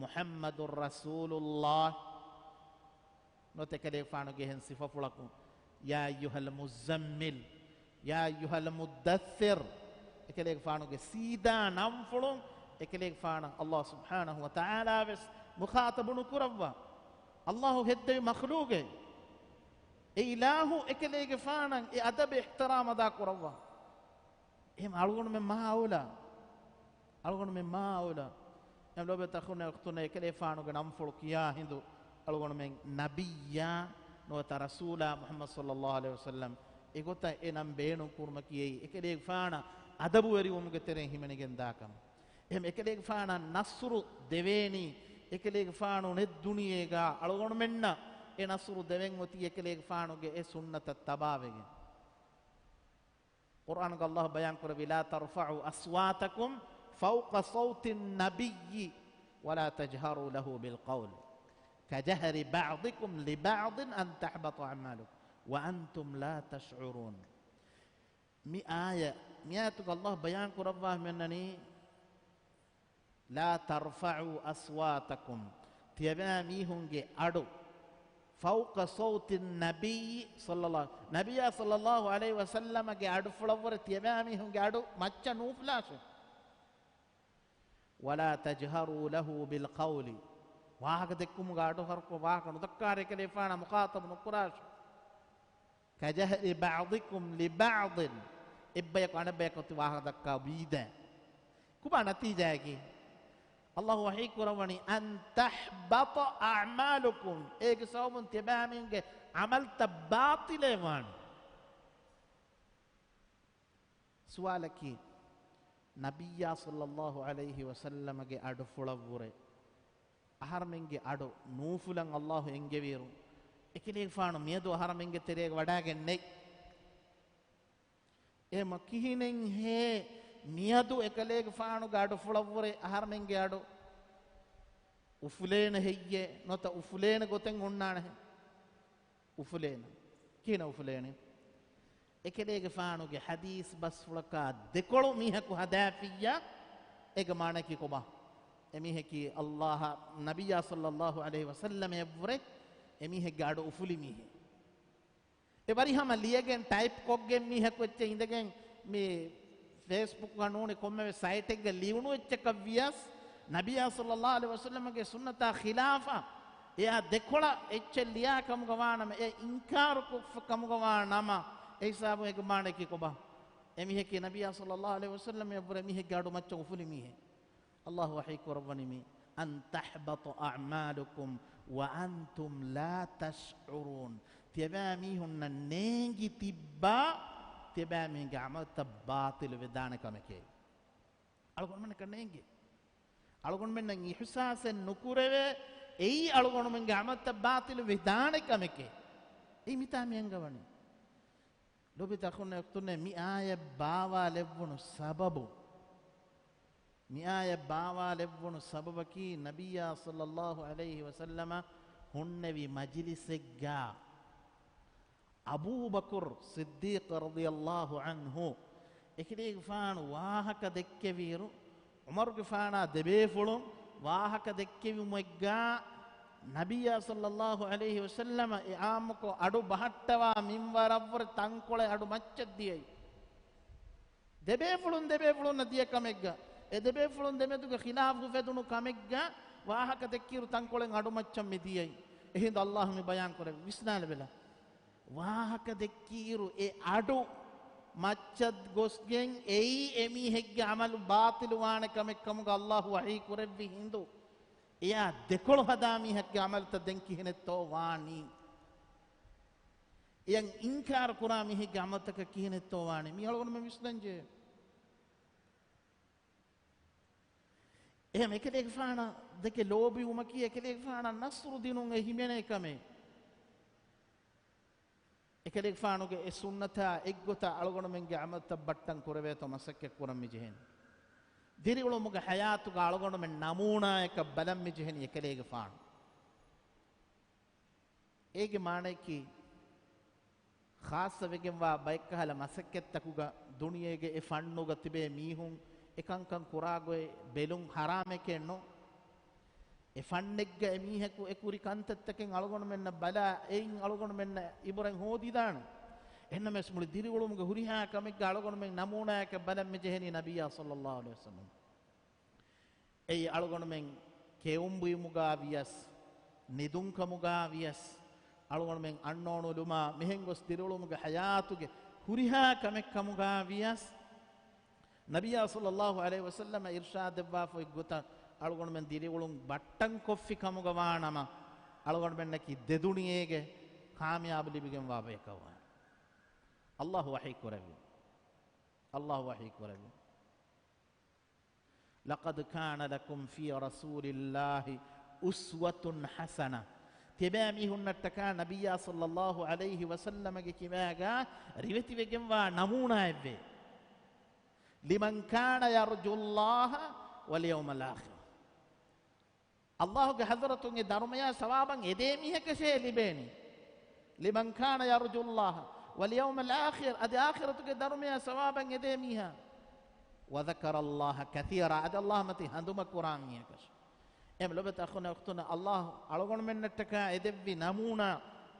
محمد رسول الله. ނުވަތަ އެކަލޭގެފާނުގެ އެހެން ސިފަފުޅަކުން، يا أيها المزمل، يا أيها المدثر، އެކަލޭގެފާނުގެ ސީދާ ނަންފުޅުން އެކަލޭގެފާނަށް އައްލާހު ސުބްޙާނަހު ވަތަޢާލާ ވެސް މުޚާޠަބު ނުކުރައްވާ. އައްލާހު ހެއްދެވި މަޚްލޫޤެއް. އެ އިލާހު އެކަލޭގެފާނަށް އެ އަދަބު އިޙްތިރާމް އަދާ ކުރައްވާ. އެހެން އަޅުގަނޑުމެން މާ އައުލާ. އަޅުގަނޑުމެން މާ އައުލާ. އެހެން ލޯބިވެތި އަޚުންނޭ އުޚްތުންނޭ، އެކަލޭގެފާނުގެ ނަންފުޅު ކިޔާ ހިނދު އަޅުގަނޑުމެން ނަބިއްޔާ ނުވަތަ ރަސޫލާ މުޙައްމަދު ޞައްލައްލާހު ޢަލައިހި ވަސައްލަމް އެގޮތަށް އެ ނަން ބޭނުން ކުރުމަކީ އެއީ އެކަލޭގެފާނަށް އަދަބުވެރިވުމުގެ ތެރެއިން ހިމެނިގެން ދާކަމެއް. އެހެން އެކަލޭގެފާނަށް ނަޞްރު ދެވޭނީ، އެކަލޭގެފާނު ނެތް ދުނިޔޭގަ އަޅުގަނޑުމެންނަށް އެ ނަޞްރު ދެވެން އޮތީ އެކަލޭގެފާނުގެ އެ ސުންނަތަށް ތަބާވެގެން. ޤުރްއާނުގަ އައްލާހު ބަޔާން ކުރެއްވި، لا ترفعوا أصواتكم فوق صوت النبي ولا تجهروا له بالقول كجهر بعضكم لبعض أن تحبط أعمالكم وأنتم لا تشعرون. މި އާޔަތް، މި އާޔަތުގަ އައްލާހު ބަޔާން ކުރައްވާ ހިމެންނަނީ، لا ترفعوا أصواتكم، ތިޔަބައިމީހުންގެ އަޑު، فوق صوت النبي صلى الله، ނަބިއްޔާ ޞައްލައްލާހު ޢަލައިހި ވަސައްލަމަގެ އަޑުފުޅަށްވުރެ ތިޔަބައިމީހުންގެ އަޑު މައްޗަށް ނޫފުލާށޭ. ولا تجهروا له بالقول، ވާހަކަ ދެއްކުމުގަ އަޑު ހަރުކޮށް ވާހަކަ ނުދައްކާށޭ، އެކަލޭގެފާނާ މުޚާޠަބު ނުކުރާށޭ. كجهر بعضكم لبعض، އެއްބަޔަކު އަނެއްބަޔަކަށް އޮތީ ވާހަކަ ދައްކާ ވީދެއް. ކޮބާ ނަތީޖާއަކީ؟ އައްލާހު ވަޙީ ކުރައްވަނީ، أن تحبط أعمالكم، އޭގެ ސަބަބުން ތިޔަބައިމީހުންގެ ޢަމަލުތައް ބާޠިލެއް ވާނެ. ސުވާލަކީ، ނަބިއްޔާ ޞައްލައްލާހު ޢަލައިހި ވަސައްލަމަގެ އަޑުފުޅަށްވުރެ އަހަރުމެންގެ އަޑު ނޫފުލަން އައްލާހު އެންގެވިއިރު، އެކަލޭގެފާނު މިއަދު އަހަރަމެންގެ ތެރޭގަ ވަޑާގެންނެތް. އެ މަ ކިހިނެއްހޭ މިއަދު އެކަލޭގެފާނުގެ އަޑުފުޅަށްވުރެ އަހަރަމެންގެ އަޑު އުފުލޭނެ ހެއްޔޭ؟ ނުވަތަ އުފުލޭނެ ގޮތެއް ހުންނާނެހެ؟ އުފުލޭނެ. ކިހިނެއް އުފުލޭނެ؟ އެކަލޭގެފާނުގެ ޙަދީޘް ބަސްފުޅަކާ ދެކޮޅު މީހަކު ހަދާފިއްޔާ، އޭގެ މާނައަކީ ކޮބާ؟ އެމީހަކީ ﷲ އާ ނަބިއްޔާ ޞައްލައްލާހު ޢަލައިހި ވަސައްލަމައަށްވުރެ އެމީހެއްގެ އަޑު އުފުލި މީހެއް. އެ ވަރިހަމަ ލިޔެގެން ޓައިޕް ކޮށްގެން މީހަކު އެއްޗެއް އިނދެގެން މި ފޭސްބުކްގަ ނޫނީ ކޮންމެވެސް ސައިޓެއްގަ ލިޔުނު އެއްޗަކަށް ވިޔަސް، ނަބިއްޔާ ޞައްލައްލާހު ޢަލައިހި ވަސައްލަމަގެ ސުންނަތާ ޚިލާފަށް އެއާ ދެކޮޅަށް އެއްޗެއް ލިޔާ ކަމުގަ ވާނަމަ، އެ އިންކާރު ކޮށްފަ ކަމުގަ ވާ ނަމަ، އެ ހިސާބުން އޭގެ މާނައަކީ ކޮބާ؟ އެމީހަކީ ނަބިއްޔާ ޞައްލައްލާހު ޢަލައިހި ވަސައްލަމައަށްވުރެ އެމީހެއްގެ އަޑު މައްޗަށް އުފުލި މީހެއް. ﷲ ވަޙީ ކުރައްވަނީ މީ، أن تحبط أعمالكم وأنتم لا تشعرون. ތިޔަބައިމީހުންނަށް ނޭނގި ތިއްބާ، ތިޔަބައިމީހުންގެ ޢަމަލުތައް ބާޠިލު ވެދާނެ ކަމެކޭ. އަޅުގަނޑުމެންނަކަށް ނޭނގޭ. އަޅުގަނޑުމެންނަށް އިޙްސާސެއް ނުކުރެވޭ، އެއީ އަޅުގަނޑުމެންގެ ޢަމަލުތައް ބާޠިލު ވެދާނެ ކަމެކޭ. އެއީ މިތާ މި އަންގަވަނީ. ލޯބިތަ އަޚުންނޭ އުޚްތުންނޭ، މި އާޔަތް ބާވާލެއްވުނު ސަބަބު، މި އާޔަތް ބާވާލެއްވުނު ސަބަބަކީ، ނަބިއްޔާ ޞައްލައްލާހު ޢަލައިހި ވަސައްލަމަ ހުންނެވި މަޖިލިސެއްގަ، އަބޫބަކުރު ޞިއްދީޤު ރަޟިޔައްލާހު ޢަންހު އެކަލޭގެފާނު ވާހަކަ ދެއްކެވިއިރު، ޢުމަރުގެފާނާ ދެބޭފުޅުން ވާހަކަ ދެއްކެވުމެއްގާ، ނަބިއްޔާ ޞައްލައްލާހު ޢަލައިހި ވަސައްލަމަ އެ ޢާއްމުކޮށް އަޑު ބަހައްޓަވާ މިންވަރަށްވުރެ ތަންކޮޅެއް އަޑު މައްޗަށް ދިޔައީ. ދެބޭފުޅުން ދެބޭފުޅުންނަށް ދިޔަ ކަމެއްގަ، އެ ދެބޭފުޅުން ދެމެދުގަ ޚިލާފު އުފެދުނު ކަމެއްގަ ވާހަކަ ދެއްކިއިރު ތަންކޮޅެއް އަޑު މައްޗަށް މި ދިޔައީ. އެހިނދު ﷲ މި ބަޔާން ކުރެއްވި. ވިސްނާލެވެލަ. ވާހަކަ ދެއްކިއިރު އެ އަޑު މައްޗަށް ގޮސްގެން އެއީ އެމީހެއްގެ ޢަމަލު ބާޠިލު ވާނެ ކަމެއް ކަމުގަ ﷲ ވަޙީ ކުރެއްވި ހިނދު، އެޔާ ދެކޮޅު ހަދާ މީހެއްގެ ޢަމަލުތައް ދެން ކިހިނެއްތޯ ވާނީ؟ އެޔަށް އިންކާރު ކުރާ މީހެއްގެ ޢަމަލުތަކަށް ކިހިނެއްތޯ ވާނީ؟ މީ އަޅުގަނޑުމެން ވިސްނަންޖެހޭ. އެހެން އެކަލޭގެފާނަށް ދެކެ ލޯބިވުމަކީ އެކަލޭގެފާނަށް ނަޞްރު ދިނުން އެ ހިމެނޭ ކަމެއް. އެކަލޭގެފާނުގެ އެ ސުންނަތާ އެއްގޮތަށް އަޅުގަނޑުމެންގެ ޢަމަލުތައް ބައްޓަން ކުރެވޭތޯ މަސައްކަތް ކުރަން މި ޖެހެނީ. ދިރިއުޅުމުގެ ޙަޔާތުގަ އަޅުގަނޑުމެން ނަމޫނާޔަކަށް ބަލަން މި ޖެހެނީ އެކަލޭގެފާނު. އޭގެ މާނައަކީ، ޚާއްޞަވެގެންވާ ބައެއްކަހަލަ މަސައްކަތްތަކުގަ ދުނިޔޭގެ އެ ފަންނުގަ ތިބޭ މީހުން އެކަންކަން ކުރާގޮތް ބެލުން ޙަރާމެކޭ ނޯ. އެ ފަންނެއްގަ އެމީހަކު އެ ކުރި ކަންތައްތަކެއް އަޅުގަނޑުމެންނަށް ބަލާ، އެއިން އަޅުގަނޑުމެންނަށް ޢިބުރަތް ހޯދިދާނެ. އެހެންނަމަވެސް މުޅި ދިރިއުޅުމުގެ ހުރިހާ ކަމެއްގަ އަޅުގަނޑުމެން ނަމޫނާޔަކަށް ބަލަން މި ޖެހެނީ ނަބިއްޔާ ޞައްލައްލާހު ޢަލައިހި ވަސައްލަމަ. އެއީ އަޅުގަނޑުމެން ކެއުން ބުއިމުގާ ވިޔަސް، ނިދުން ކަމުގާ ވިޔަސް، އަޅުގަނޑުމެން އަންނޯނުލުމާ މިހެން ގޮސް ދިރިއުޅުމުގެ ޙަޔާތުގެ ހުރިހާ ކަމެއް ކަމުގާ ވިޔަސް، ނަބިއްޔާ ޞައްލައްލާހު ޢަލައިހި ވަސައްލަމަ އިރްޝާދު ދެއްވާފައި ގޮތަށް އަޅުގަނޑުމެން ދިރިއުޅުން ބައްޓަން ކޮށްފި ކަމުގަ ވާނަމަ، އަޅުގަނޑުމެންނަކީ ދެދުނިޔޭގެ ކާމިޔާބު ލިބިގެންވާ ބަޔަކަށް ވާނެ. ﷲ ވަޙީ ކުރެއްވި. ﷲ ވަޙީ ކުރެއްވި. لقد كان لكم في رسول الله أسوة حسنة. ތިޔަބައިމީހުންނަށްޓަކާ ނަބިއްޔާ ޞައްލައްލާހު ޢަލައިހި ވަސައްލަމަގެ ކިބާގާ ރިވެތިވެގެންވާ ނަމޫނާއެއްވޭ. لمن كان يرجو الله واليوم الآخر. ﷲގެ ޙަޟްރަތުން އެ ދަރުމަޔާ ސަވާބަށް އެދޭ މީހަކަށޭ ލިބޭނީ. لمن كان يرجو الله واليوم الآخر، އަދި އާޚިރަތުގެ ދަރުމަޔާ ސަވާބަށް އެދޭ މީހާ. وذكر الله كثيرا، އަދި ﷲ މަތި ހަނދުމަ ކުރާ މީހަކަށް. އެހެން ލޮބުވެތި އަޚުންނޭ އުޚްތުންނޭ، ﷲ އަޅުގަނޑުމެންނަށްޓަކާ އެދެއްވި ނަމޫނާ،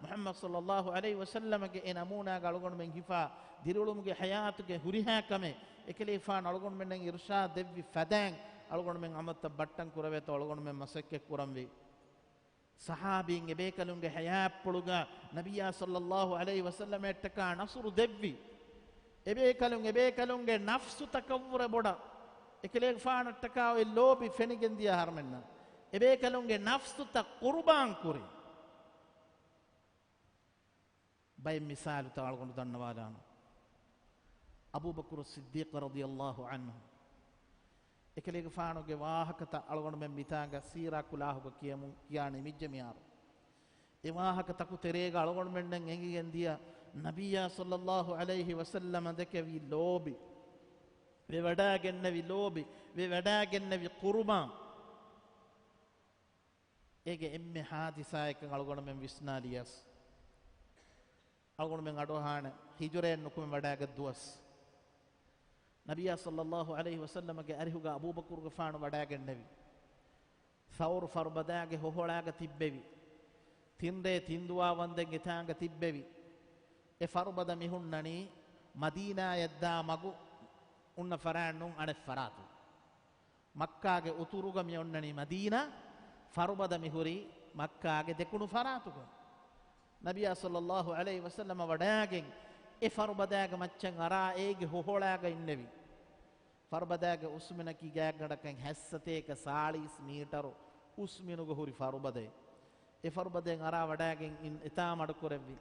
މުޙައްމަދު ޞައްލައްލާހު ޢަލައިހި ވަސައްލަމަގެ އެ ނަމޫނާގަ އަޅުގަނޑުމެން ހިފާ، ދިރިއުޅުމުގެ ޙަޔާތުގެ ހުރިހާ ކަމެއް އެކަލޭގެފާނު އަޅުގަނޑުމެންނަށް އިރްޝާދު ދެއްވި ފަދައިން އަޅުގަނޑުމެން ޢަމަލުތައް ބައްޓަން ކުރެވޭތޯ އަޅުގަނޑުމެން މަސައްކަތް ކުރަންވީ. ޞަޙާބީން އެބޭކަލުންގެ ޙަޔާތްޕުޅުގަ ނަބިއްޔާ ޞައްލައްލާހު ޢަލައިހި ވަސައްލަމައަށްޓަކާ ނަޞްރު ދެއްވި. އެބޭކަލުން އެބޭކަލުންގެ ނަފްސުތަކަށްވުރެ ބޮޑަށް އެކަލޭގެފާނަށްޓަކާ އޮތް ލޯބި ފެނިގެން ދިޔަ އަހަރުމެންނަށް އެބޭކަލުންގެ ނަފްސުތައް ޤުރުބާން ކުރި. ބައެއް މިސާލުތައް އަޅުގަނޑު ދަންނަވާލާނަން. އަބޫބަކުރު ޞިއްދީޤު ރަޟިޔައްލާހު ޢަންހު، އެކަލޭގެފާނުގެ ވާހަކަތައް އަޅުގަނޑުމެން މިތާގަ ސީރާ ކުލާހުގަ ކިޔަމުން ކިޔާ ނިމިއްޖެ މިހާރު. އެ ވާހަކަތަކު ތެރޭގަ އަޅުގަނޑުމެންނަށް އެނގިގެން ދިޔަ، ނަބިއްޔާ ޞައްލައްލާހު ޢަލައިހި ވަސައްލަމަ ދެކެވި ލޯބި، ވެވަޑާގެންނެވި ލޯބި، ވެވަޑާގެންނެވި ޤުރުބާން. އޭގެ އެންމެ ޙާދިސާއެއްކަން އަޅުގަނޑުމެން ވިސްނާލިޔަސް، އަޅުގަނޑުމެން އަޑުއަހާނެ ހިޖުރައެއް ނުކުމެ ވަޑާގަތް ދުވަސް، ނަބިއްޔާ ޞައްލައްލާހު ޢަލައިހި ވަސައްލަމަގެ އަރިހުގަ އަބޫބަކުރުގެފާނު ވަޑާގެންނެވި. ޘައުރު ފަރުބަދާގެ ހޮހޮޅާގަ ތިއްބެވި. ތިންރޭ ތިންދުވާ ވަންދެން އެތާނގަ ތިއްބެވި. އެ ފަރުބަދަ މި ހުންނަނީ މަދީނާޔަށްދާ މަގު އުންނަ ފަރާތް ނޫން، އަނެއް ފަރާތު. މައްކާގެ އުތުރުގަ މި އޮންނަނީ މަދީނާ، ފަރުބަދަ މި ހުރީ މައްކާގެ ދެކުނު ފަރާތުގަ. ނަބިއްޔާ ޞައްލައްލާހު ޢަލައިހި ވަސައްލަމަ ވަޑާގެން އެ ފަރުބަދާގެ މައްޗަށް އަރާ އޭގެ ހޮހޮޅާގަ އިންނެވި. ފަރުބަދާގެ އުސްމިނަކީ ގާތްގަނޑަކަށް ހަތްސަތޭކަ ސާޅީސް މީޓަރު އުސްމިނުގަ ހުރި ފަރުބަދައެއް. އެ ފަރުބަދައިން އަރާ ވަޑާގެން އިން އެތާ މަޑުކުރެއްވި.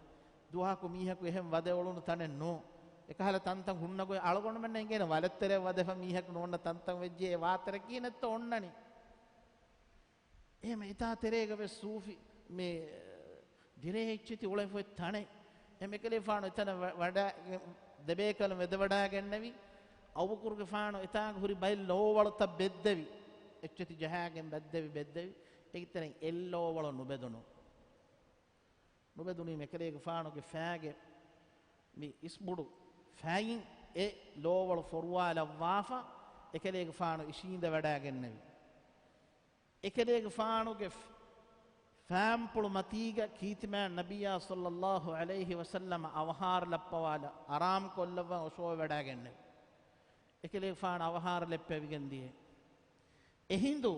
ދުވަހަކު މީހަކު އެހެން ވަދެ އުޅުނު ތަނެއް ނޫން. އެކަހަލަ ތަންތަން ހުންނަ ގޮތް އަޅުގަނޑުމެންނަށް އެނގޭނެ ވަލަށް ތެރެއަށް ވަދެފަ މީހަކު ނޯންނަ ތަންތަން ވެއްޖެ އެ ވާތަރެއް ކިހިނެއްތޯ އޮންނަނީ. އެހެން އެތާ ތެރޭގަ ވެސް ސޫފި މި ދިރޭ އެއްޗެތި އުޅެފަ ތަނެއް. އެހެން އެކަލޭގެފާނު އެތަނަށް ވަ-، ވަޑާ-، ދެބޭކަލުން ވެދެވަޑާގެންނެވި. އަބޫބަކުރުގެފާނު އެތާނގަ ހުރި ބައެއް ލޯވަޅުތައް ބެއްދެވި. އެއްޗެތި ޖަހާގެން ބެއްދެވި، ބެއްދެވި. އޭގެ ތެރެއިން އެއް ލޯވަޅު ނުބެދުނު. ނުބެދުނީމަ އެކަލޭގެފާނުގެ ފައިގެ މި އިސްބުޑު ފައިން އެ ލޯވަޅު ފޮރުވާލައްވާފަ، އެކަލޭގެފާނު އިށީނދެވަޑާގެންނެވި. އެކަލޭގެފާނުގެ ފަ-، ފާންޕުޅު މަތީގަ ކީރިތިމާ ނަބިއްޔާ ޞައްލައްލާހު ޢަލައިހި ވަސައްލަމަ އަވަހާރަ ލައްޕަވާލަ، އަރާމް ކޮށްލައްވަން އޮށޯވެވަޑާގެންނެވި. އެކަލޭގެފާނު އަވަހާރަ ލެއްޕެވިގެން ދިޔަ. އެހިނދު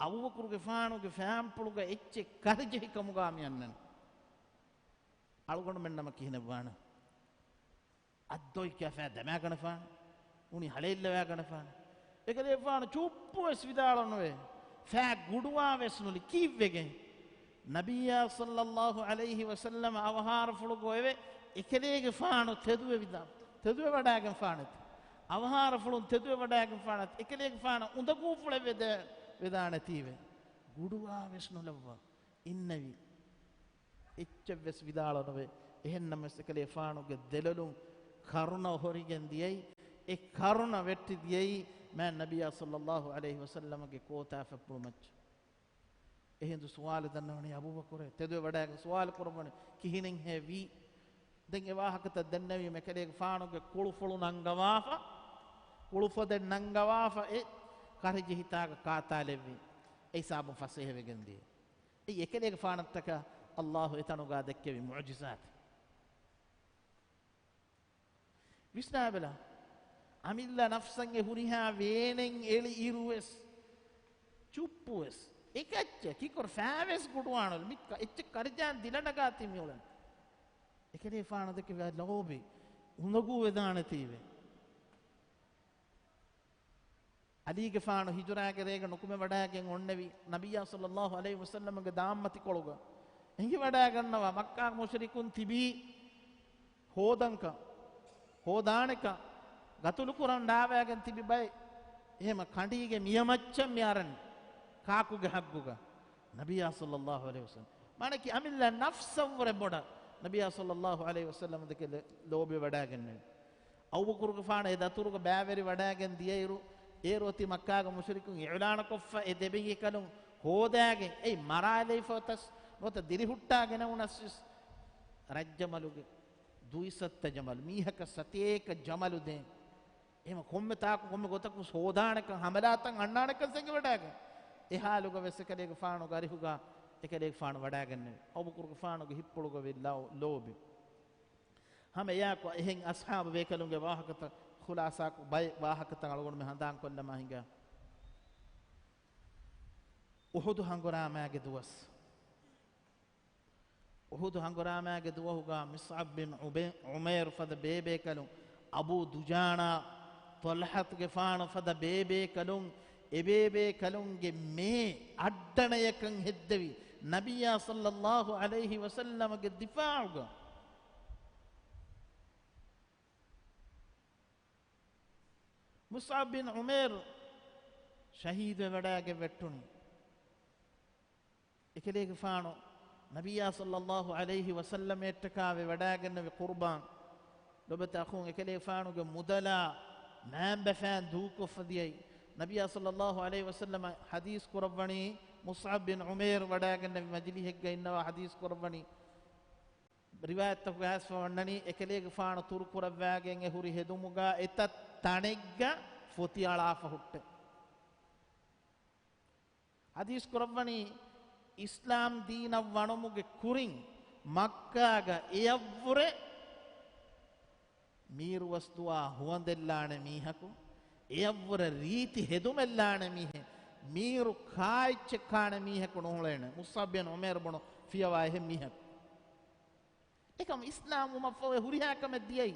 އަބޫބަކުރުގެފާނުގެ ފާންޕުޅުގަ އެއްޗެއް ކަރިޖެހި ކަމުގަ މި އަންނަނީ. އަޅުގަނޑުމެންނަމަ ކިހިނެއްވާނެ؟ އައްދޮއިކާ ފައި ދަމާގަނެފާނެ، އުނި ހަޅޭއްލަވާގަނެފާނެ. އެކަލޭގެފާނު ޗުއްޕުވެސް ވިދާޅުނުވޭ. ފައި ގުޑުވާވެސް ނުލި. ކީއްވެގެން؟ ނަބިއްޔާ ޞައްލައްލާހު ޢަލައިހި ވަސައްލަމަ އަވަހާރަފުޅުގަ އޮވެ، އެކަލޭގެފާނު ތެދުވެ ވިދާ-، ތެދުވެވަޑާގެންފާނެތެ. އަވަހާރަފުޅުން ތެދުވެވަޑާގެންފާނެތެ. އެކަލޭގެފާނަށް އުނދަގޫފުޅެއް ވެދެ-، ވެދާނެތީވެ. ގުޑުވާވެސް ނުލައްވާ. އިންނެވި. އެއްޗެއްވެސް ވިދާޅުނުވޭ. އެހެންނަމަވެސް އެކަލޭފާނުގެ ދެލޮލުން ކަރުނަ ހޮރިގެން ދިޔައީ، އެ ކަރުނަ ވެއްޓި ދިޔައީ މާތް ނަބިއްޔާ ޞައްލައްލާހު ޢަލައިހި ވަސައްލަމަގެ ކޯތާފަތްޕުޅު މައްޗަށް. އެހިނދު ސުވާލު ދަންނަވަނީ އަބޫބަކުރޭ، ތެދުވެވަޑާގެން ސުވާލު ކުރައްވަނީ ކިހިނެއްހޭ ވީ؟ ދެން އެ ވާހަކަތައް ދެންނެވީމަ އެކަލޭގެފާނުގެ ކުޅުފޮދެއް ނަންގަވާފަ، ކުޅުފޮދެއް ނަންގަވާފަ އެ ކަރިޖެހިތާގަ ކާތާލެއްވި. އެ ހިސާބުން ފަސޭހަވެގެން ދިޔަ. އެއީ އެކަލޭގެފާނަށްޓަކާ ﷲ އެތަނުގަ ދެއްކެވި މުޢުޖިޒާތެއް. ވިސްނާބަލަ، އަމިއްލަ ނަފްސަށް އެ ހުރިހާ ވޭނެއް އެޅި އިރުވެސް، ޗުއްޕުވެސް، އެކައްޗެއް ކިކޮރ ފައިވެސް ގުޑުވާނުލު، މި ކަ-، އެއްޗެއް ކަރިޖާން ދިލަނަގާތީ މިއުޅެން. އެކަލޭފާނަށް ދެކެވި ލޯބި، އުނދަގޫ ވެދާނެތީވެ. ޢަލީގެފާނު ހިޖުރާގެ ރޭގަ ނުކުމެވަޑާގެން އޮންނެވި ނަބިއްޔާ ޞައްލައްލާހު ޢަލައިހި ވަސައްލަމްގެ ދާންމަތިކޮޅުގަ އެނގިވަޑާގަންނަވާ މައްކާ މުޝްރިކުން ތިބީ ހޯދަންކަން، ހޯދާނެކަން، ގަތުލުކުރަން ލާވާގެން ތިބި ބައެއް. އެހެމަ ކަނޑީގެ މިޔަމައްޗަށް މި އަރަން ކާކުގެ ޙައްގުގަ ނަބިއްޔާ ޞައްލައްލާހު ޢަލައިހި ވަސައްލަމް. މާނަކީ އަމިއްލަ ނަފްސަށްވުރެ ބޮޑަށް ނަބިއްޔާ ޞައްލައްލާހު ޢަލައިހި ވަސައްލަމް ދެކެ ލޯބިވަޑާގެންނެވި. އަބޫބަކުރުގެފާނު އެ ދަތުރުގަ ބައިވެރިވަޑާގެން ދިޔައިރު، އޭރު އޮތީ މައްކާގެ މުޝްރިކުން އިޢުލާނުކޮށްފަ އެ ދެބެހިކަލުން ހޯދާގެން އެއީ މަރާލެވިފަ އޮތަސް ނުވަތަ ދިރިހުއްޓާގެނެވުނަސްވެސް ރައްޖަމަލުގެ ދުއިސައްތަ ޖަމަލު، މީހަކަށް ސަތޭކަ ޖަމަލު ދޭން. އެހެމަ ކޮންމެ ތާކު ކޮންމެ ގޮތަކު ހޯދާނެކަން ހަމަލާތައް އަންނާނެކަން ސެނގިވަޑާގެން. އެ ޙާލުގަ ވެސް އެކަލޭގެފާނުގެ އަރިހުގަ އެކަލޭގެފާނު ވަޑާގެންނެވި. އަބޫބަކުރުގެފާނުގެ ހިތްޕުޅުގަ ވި ލޯ-، ލޯބި. ހަމަ އެޔާކު އެހެން އަޞްޙާބު ބޭކަލުންގެ ވާހަކަތައް ޚުލާޞާކޮށް ބައެއް ވާހަކަތައް އަޅުގަނޑުމެން ހަނދާންކޮށްލަމާ ހިނގާ. އުޙުދު ހަނގުރާމާގެ ދުވަސް. އުޙުދު ހަނގުރާމާގެ ދުވަހުގަ މުޞްޢަބް ބިން ޢުބޭ-، ޢުމޭރު ފަދަ ބޭބޭކަލުން، އަބޫ ދުޖާނާ، ޠަލްޙަތުގެފާނު ފަދަ ބޭބޭކަލުން، އެބޭބޭކަލުންގެ މޭ އައްޑަނަޔަކަން ހެއްދެވި، ނަބިއްޔާ ޞައްލައްލާހު ޢަލައިހި ވަސައްލަމަގެ ދިފާޢުގަ. މުޞްޢަބް ބިން ޢުމޭރު ޝަހީދުވެވަޑާގެން ވެއްޓުނީ. އެކަލޭގެފާނު ނަބިއްޔާ ޞައްލައްލާހު ޢަލައިހި ވަސައްލަމައަށްޓަކާ ވެވަޑައިގެންނެވި ޤުރުބާން، ލޮބުވެތި އަޚުން، އެކަލޭގެފާނުގެ މުދަލާ މައިންބަފައިން ދޫކޮށްފަ ދިޔައީ. ނަބިއްޔާ ޞައްލައްލާހު ޢަލައިހި ވަސައްލަމަ ޙަދީޘް ކުރައްވަނީ، މުޞްޢަބް ބިން ޢުމައިރު ވަޑައިގެންނެވި މަޖިލީހެއްގަ އިންނަވާ ޙަދީޘް ކުރައްވަނީ، ރިވާޔަތްތަކުގަ އައިސްފަ ވަންނަނީ، އެކަލޭގެފާނު ތުރުކުރައްވާގެން އެ ހުރި ހެދުމުގަ އެތައް ތަނެއްގަ ފޮތި އަޅާފަ ހުއްޓެ. ޙަދީޘް ކުރައްވަނީ، އިސްލާމް ދީނަށް ވަނުމުގެ ކުރިން މައްކާގަ އެއަށްވުރެ މީރުވަސްދުވާ ހުވަނދެއްލާނެ މީހަކު، އެއަށްވުރެ ރީތި ހެދުމެއްލާނެ މީހެއް، މީރު ކާއެއްޗެއް ކާނެ މީހަކު ނުހުޅޭނެ. މުޞްޢަބް ބިން ޢުމައިރު ބުނު ފިޔަވާ އެހެން މީހަކު. އެކަމް އިސްލާމް ވުމަށްފަހު އެ ހުރިހާ ކަމެއް ދިޔައީ.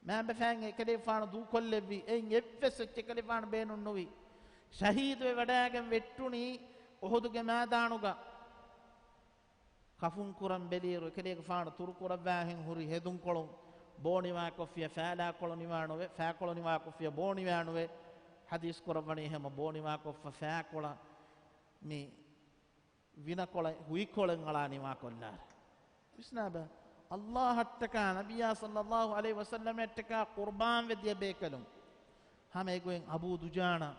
މައިންބަފައިން އެކަލޭގެފާނު ދޫކޮށްލެއްވި. އެއިން އެއްވެސް އެއްޗެއް އެކަލޭގެފާނު ބޭނުން ނުވި. ޝަހީދުވެ ވަޑައިގެން ވެއްޓުނީ އުޙުދުގެ މައިދާނުގަ. ކަފުން ކުރަން ބެލިއިރު، އެކަލޭގެފާނު ތުރުކުރައްވާހެން ހުރި ހެދުންކޮޅު ބޯ ނިވާކޮށްފިޔަ ފާލާކޮޅު ނިވާނުވެ، ފާކޮޅު ނިވާކޮށްފިޔަ ބޯ ނިވާނުވެ. ޙަދީޘް ކުރައްވަނީ ހަމަ ބޯ ނިވާކޮށްފަ ފާކޮޅަށް މި ވިނަކޮޅެއް ހުއިކޮޅެއް އަޅާ ނިވާކޮށްލާރެ. ވިސްނާބަ، ﷲ އަށްޓަކާ ނަބިއްޔާ ޞައްލައްލާހު ޢަލައިހި ވަސައްލަމައަށްޓަކާ ޤުރުބާން ވެ ދިޔަ ބޭކަލުން. ހަމަ އެގޮތް އަބޫ ދުޖާނާ.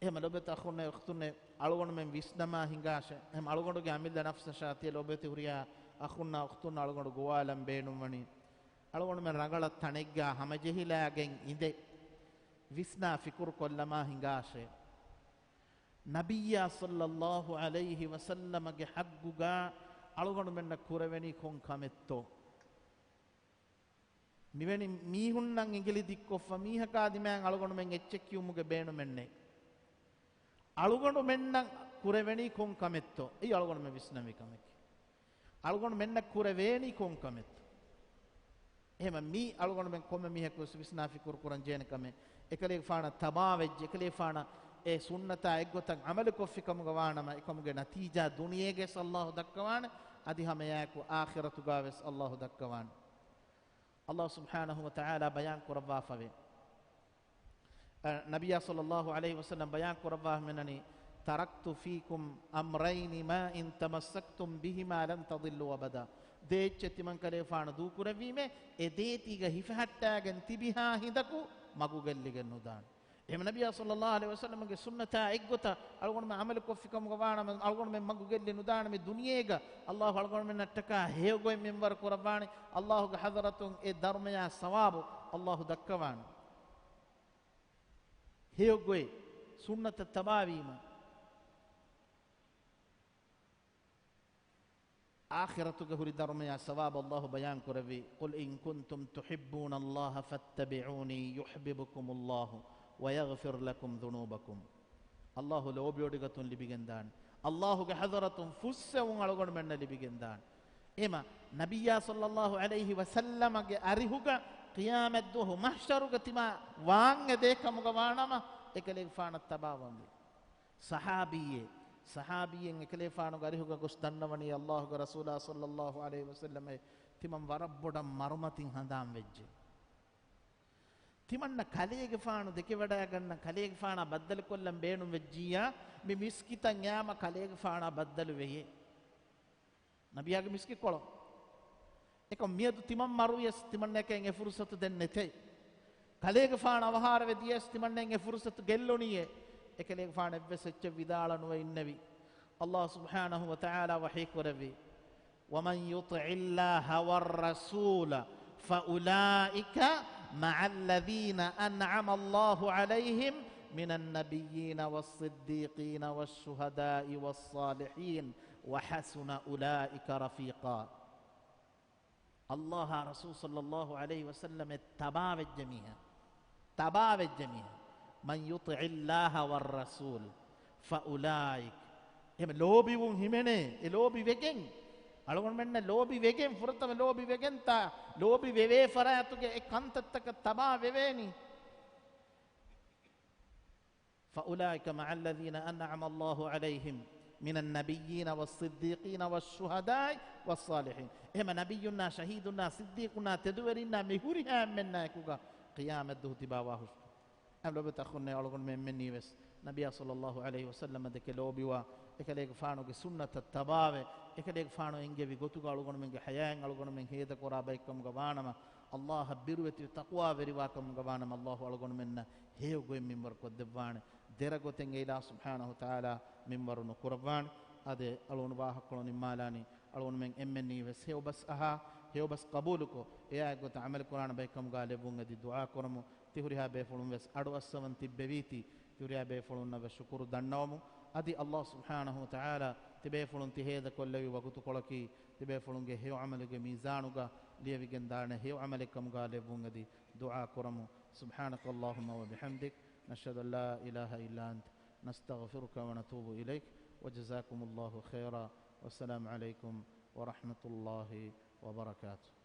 އެހެމަ ލޮބެތި އަޚުންނޭ އުޚްތުންނޭ، އަޅުގަނޑުމެން ވިސްނަމާ ހިނގާށޭ. އެހެމަ އަޅުގަނޑުގެ އަމިއްލަ ނަފްސަށާ ތިޔަ ލޮބެތި ހުރިހާ އަޚުންނާ އުޚްތުންނާ އަޅުގަނޑު ގޮވާލަން ބޭނުންވަނީ. އަޅުގަނޑުމެން ރަނގަޅަށް ތަނެއްގާ ހަމަޖެހިލާގެން އިނދެ، ވިސްނާ ފިކުރު ކޮށްލަމާ ހިނގާށޭ. ނަބިއްޔާ ޞައްލައްލާހު ޢަލައިހި ވަސައްލަމަގެ ޙައްޤުގަ އަޅުގަނޑުމެންނަށް ކުރެވެނީ ކޮން ކަމެއްތޯ؟ މިވެނި މީހުންނަށް އިނގިލި ދިއްކޮށްފަ މީހަކާ ދިމާއިން އަޅުގަނޑުމެން އެއްޗެއް ކިޔުމުގެ ބޭނުމެއްނެތް. އަޅުގަނޑުމެންނަށް ކުރެވެނީ ކޮން ކަމެއްތޯ؟ އެއީ އަޅުގަނޑުމެން ވިސްނަންވީ ކަމެކޭ. އަޅުގަނޑުމެންނަށް ކުރެވޭނީ ކޮން ކަމެއްތޯ؟ އެހެމަ މީ އަޅުގަނޑުމެން ކޮންމެ މީހަކުވެސް ވިސްނާ ފިކުރު ކުރަން ޖެހޭނެ ކަމެއް. އެކަލޭގެފާނަށް ތަބާވެއްޖެ، އެކަލޭގެފާނަށް އެ ސުންނަތާ އެއްގޮތަށް ޢަމަލު ކޮށްފި ކަމުގަ ވާނަމަ، އެކަމުގެ ނަތީޖާ ދުނިޔޭގައި ﷲ ދައްކަވާނެ، އަދި ހަމައެއާއެކު އާޚިރަތުގަވެސް ﷲ ދައްކަވާނެ. ﷲ ސުބްޙާނަހު ވަ ތަޢާލާ ބަޔާން ކުރައްވާފަވޭ. އަ، ނަބިއްޔާ ޞައްލައްލާހު ޢަލައިހި ވަސައްލަމް ބަޔާން ކުރައްވާ މިނަނީ، "تركت فيكم أمرين ما إن تمسكتم بهما لن تضلوا أبدا." ދެ އެއްޗެއް ތިމަން ކަލޭފާނު ދޫކުރެއްވީމޭ، އެ ދޭތީގަ ހިފަހައްޓާގެން ތިބިހާ ހިނދަކު މަގުގެއްލިގެން ނުދާނެ. އެހެމަ ނަބިއްޔާ ޞައްލައްލާހު ޢަލައިހި ވަސައްލަމްގެ ސުންނަތާ އެއްގޮތަށް އަޅުގަނޑުމެން ޢަމަލު ކޮށްފި ކަމުގަ ވާނަމަ، އަޅުގަނޑުމެން މަގުގެއްލި ނުދާނެ މި ދުނިޔޭގަ. ﷲ އަޅުގަނޑުމެންނަށްޓަކާ ހެޔޮގޮތް މިންވަރު ކުރައްވާނެ. ﷲގެ ޙަޟްރަތުން އެ ދަރުމަޔާ ސަވާބު ﷲ ދައްކަވާނެ. ހެޔޮގޮތް ސުންނަތަށް ތަބާވީމަ. އާޚިރަތުގެ ހުރި ދަރުމަޔާ ސަވާބު ﷲ ބަޔާން ކުރެއްވި، "قل إن كنتم تحبون الله فاتبعوني يحببكم الله ويغفر لكم ذنوبكم." ﷲ ލޯބިވޮޑިގަތުން ލިބިގެންދާނެ. ﷲގެ ޙަޟްރަތުން ފުއްސެވުން އަޅުގަނޑުމެންނަށް ލިބިގެންދާނެ. އެމަ ނަބިއްޔާ ޞައްލައްލާހު ޢަލައިހި ވަސައްލަމަގެ އަރިހުގަ ޤިޔާމަތްދުވަހު މަޙްޝަރުގަ ތިމާ ވާން އެދޭ ކަމުގަ ވާނަމަ، އެކަލޭގެފާނަށް ތަބާވަންވީ. ޞަޙާބީއެއް، ޞަޙާބީއެއް އެކަލޭފާނުގެ އަރިހުގަ ގޮސް ދަންނަވަނީ، ﷲގެ ރަސޫލާ ޞައްލައްލާހު ޢަލައިހި ވަސައްލަމް ތިމަން ވަރަށް ބޮޑަށް މަރުމަތިން ހަނދާން ވެއްޖެ. ތިމަންނަށް ކަލޭގެފާނު ދެކެވަޑައިގަންނަން، ކަލޭގެފާނާ ބައްދަލުކޮށްލަން ބޭނުން ވެއްޖިއްޔާ، މި މިސްކިތަށް އައީމަ ކަލޭގެފާނާ ބައްދަލު ވެޔޭ. ނަބިއްޔާގެ މިސްކިތްކޮޅަށް. އެކަމް މިއަދު ތިމަން މަރުވިޔަސް ތިމަންނަކަށް އެ ފުރުސަތު ދެން ނެތޭ. ކަލޭގެފާނު އަވަހާރަވެ ދިޔަސް ތިމަންނައަށް އެ ފުރުސަތު ގެއްލުނީއޭ. އެކަލޭގެފާނު އެއްވެސް އެއްޗެއް ވިދާޅަނުވެ އިންނެވި. ﷲ ސުބްޙާނަހު ވަ ތަޢާލާ ވަޙީ ކުރެއްވި، "ومن يطع الله والرسول فأولئك مع الذين أنعم الله عليهم من النبيين والصديقين والشهداء والصالحين وحسن أولئك رفيقا." ﷲ އާ ރަސޫލު ޞައްލައްލާހު ޢަލައިހި ވަސައްލަމަށް ތަބާވެއްޖެ މީހާ، ތަބާވެއްޖެ މީހާ، "من يطع الله والرسول فأولئك." އެހެން ލޯބިވުން ހިމެނޭ، އެ ލޯބި ވެގެން، އަޅުގަނޑުމެންނަށް ލޯބި ވެގެން، ފުރަތަމަ ލޯބި ވެގެންތާ، ލޯބި ވެވޭ ފަރާތުގެ އެ ކަންތައްތަކަށް ތަބާ ވެވޭނީ. "فأولئك مع الذين أنعم الله عليهم من النبيين والصديقين والشهداء والصالحين." އެހެމަ ނަބިއްޔުންނާ، ޝަހީދުންނާ، ސިއްދީޤުންނާ، ތެދުވެރިންނާ، މި ހުރިހާ އެންމެންނާ އެކުގަ ޤިޔާމަތްދުވަހު ތިބާ ވާހުށް. އެ ލޮބުވެތި އަޚުންނޭ އަޅުގަނޑުމެން އެންމެންނީވެސް ނަބިއްޔާ ޞައްލައްލާހު ޢަލައިހި ވަސައްލަމަ ދެކެ ލޯބިވާ، އެކަލޭގެފާނުގެ ސުންނަތަށް ތަބާވެ، އެކަލޭގެފާނު އެންގެވި ގޮތުގަ އަޅުގަނޑުމެންގެ ޙަޔާތް އަޅުގަނޑުމެން ހޭދަކުރާ ބައެއްކަމުގަ ވާނަމަ، ﷲ އަށް ބިރުވެތިވެ ތަޤްވާވެރިވާކަމުގަ ވާނަމަ، ﷲ އަޅުގަނޑުމެންނަށް ހެޔޮ ގޮތް މިންވަރު ކޮށްދެއްވާނެ. ދެރަ ގޮތެއް އެއިލާހު ސުބްޙާނަހު ވަތަޢާލާ މިންވަރު ނުކުރައްވާނެ. އާދެ، އަޅުގަނޑު ވާހަކަކޮޅު ނިންމާލާނީ. އަޅުގަނޑުމެން އެންމެންނީ ވެސް ހެޔޮ ބަސް އަހާ، ހެޔޮ ބަސް ޤަބޫލުކޮށް، އެއާ އެއްގޮތަށް ޢަމަލުކުރާނެ ބައެއްކަމުގަ ލެއްވުން އެދި ދުޢާ ކުރަމު. ތިހުރިހާ ބޭފުޅުން ވެސް އަޑުއައްސަވަން ތިއްބެވީތީ، ތިހުރިހާ ބޭފުޅުންނަށް ވެސް ޝުކުރު ދަންނަވަމު. އަދި ﷲ ސުބްޙާނަހު ވަތަޢާލާ ތިބޭފުޅުން ތި ހޭދަކޮށްލެވި ވަގުތުކޮޅަކީ، ތިބޭފުޅުންގެ ހެޔޮ ޢަމަލުގެ މީޒާނުގަ ލިޔެވިގެންދާނެ ހެޔޮ ޢަމަލެއްކަމުގަ ލެއްވުން އެދި ދުޢާ ކުރަމު. سبحانك اللهم وبحمدك، نشهد أن لا إله إلا أنت، نستغفرك ونتوب إليك، وجزاكم الله خيرا، والسلام عليكم ورحمة الله وبركاته.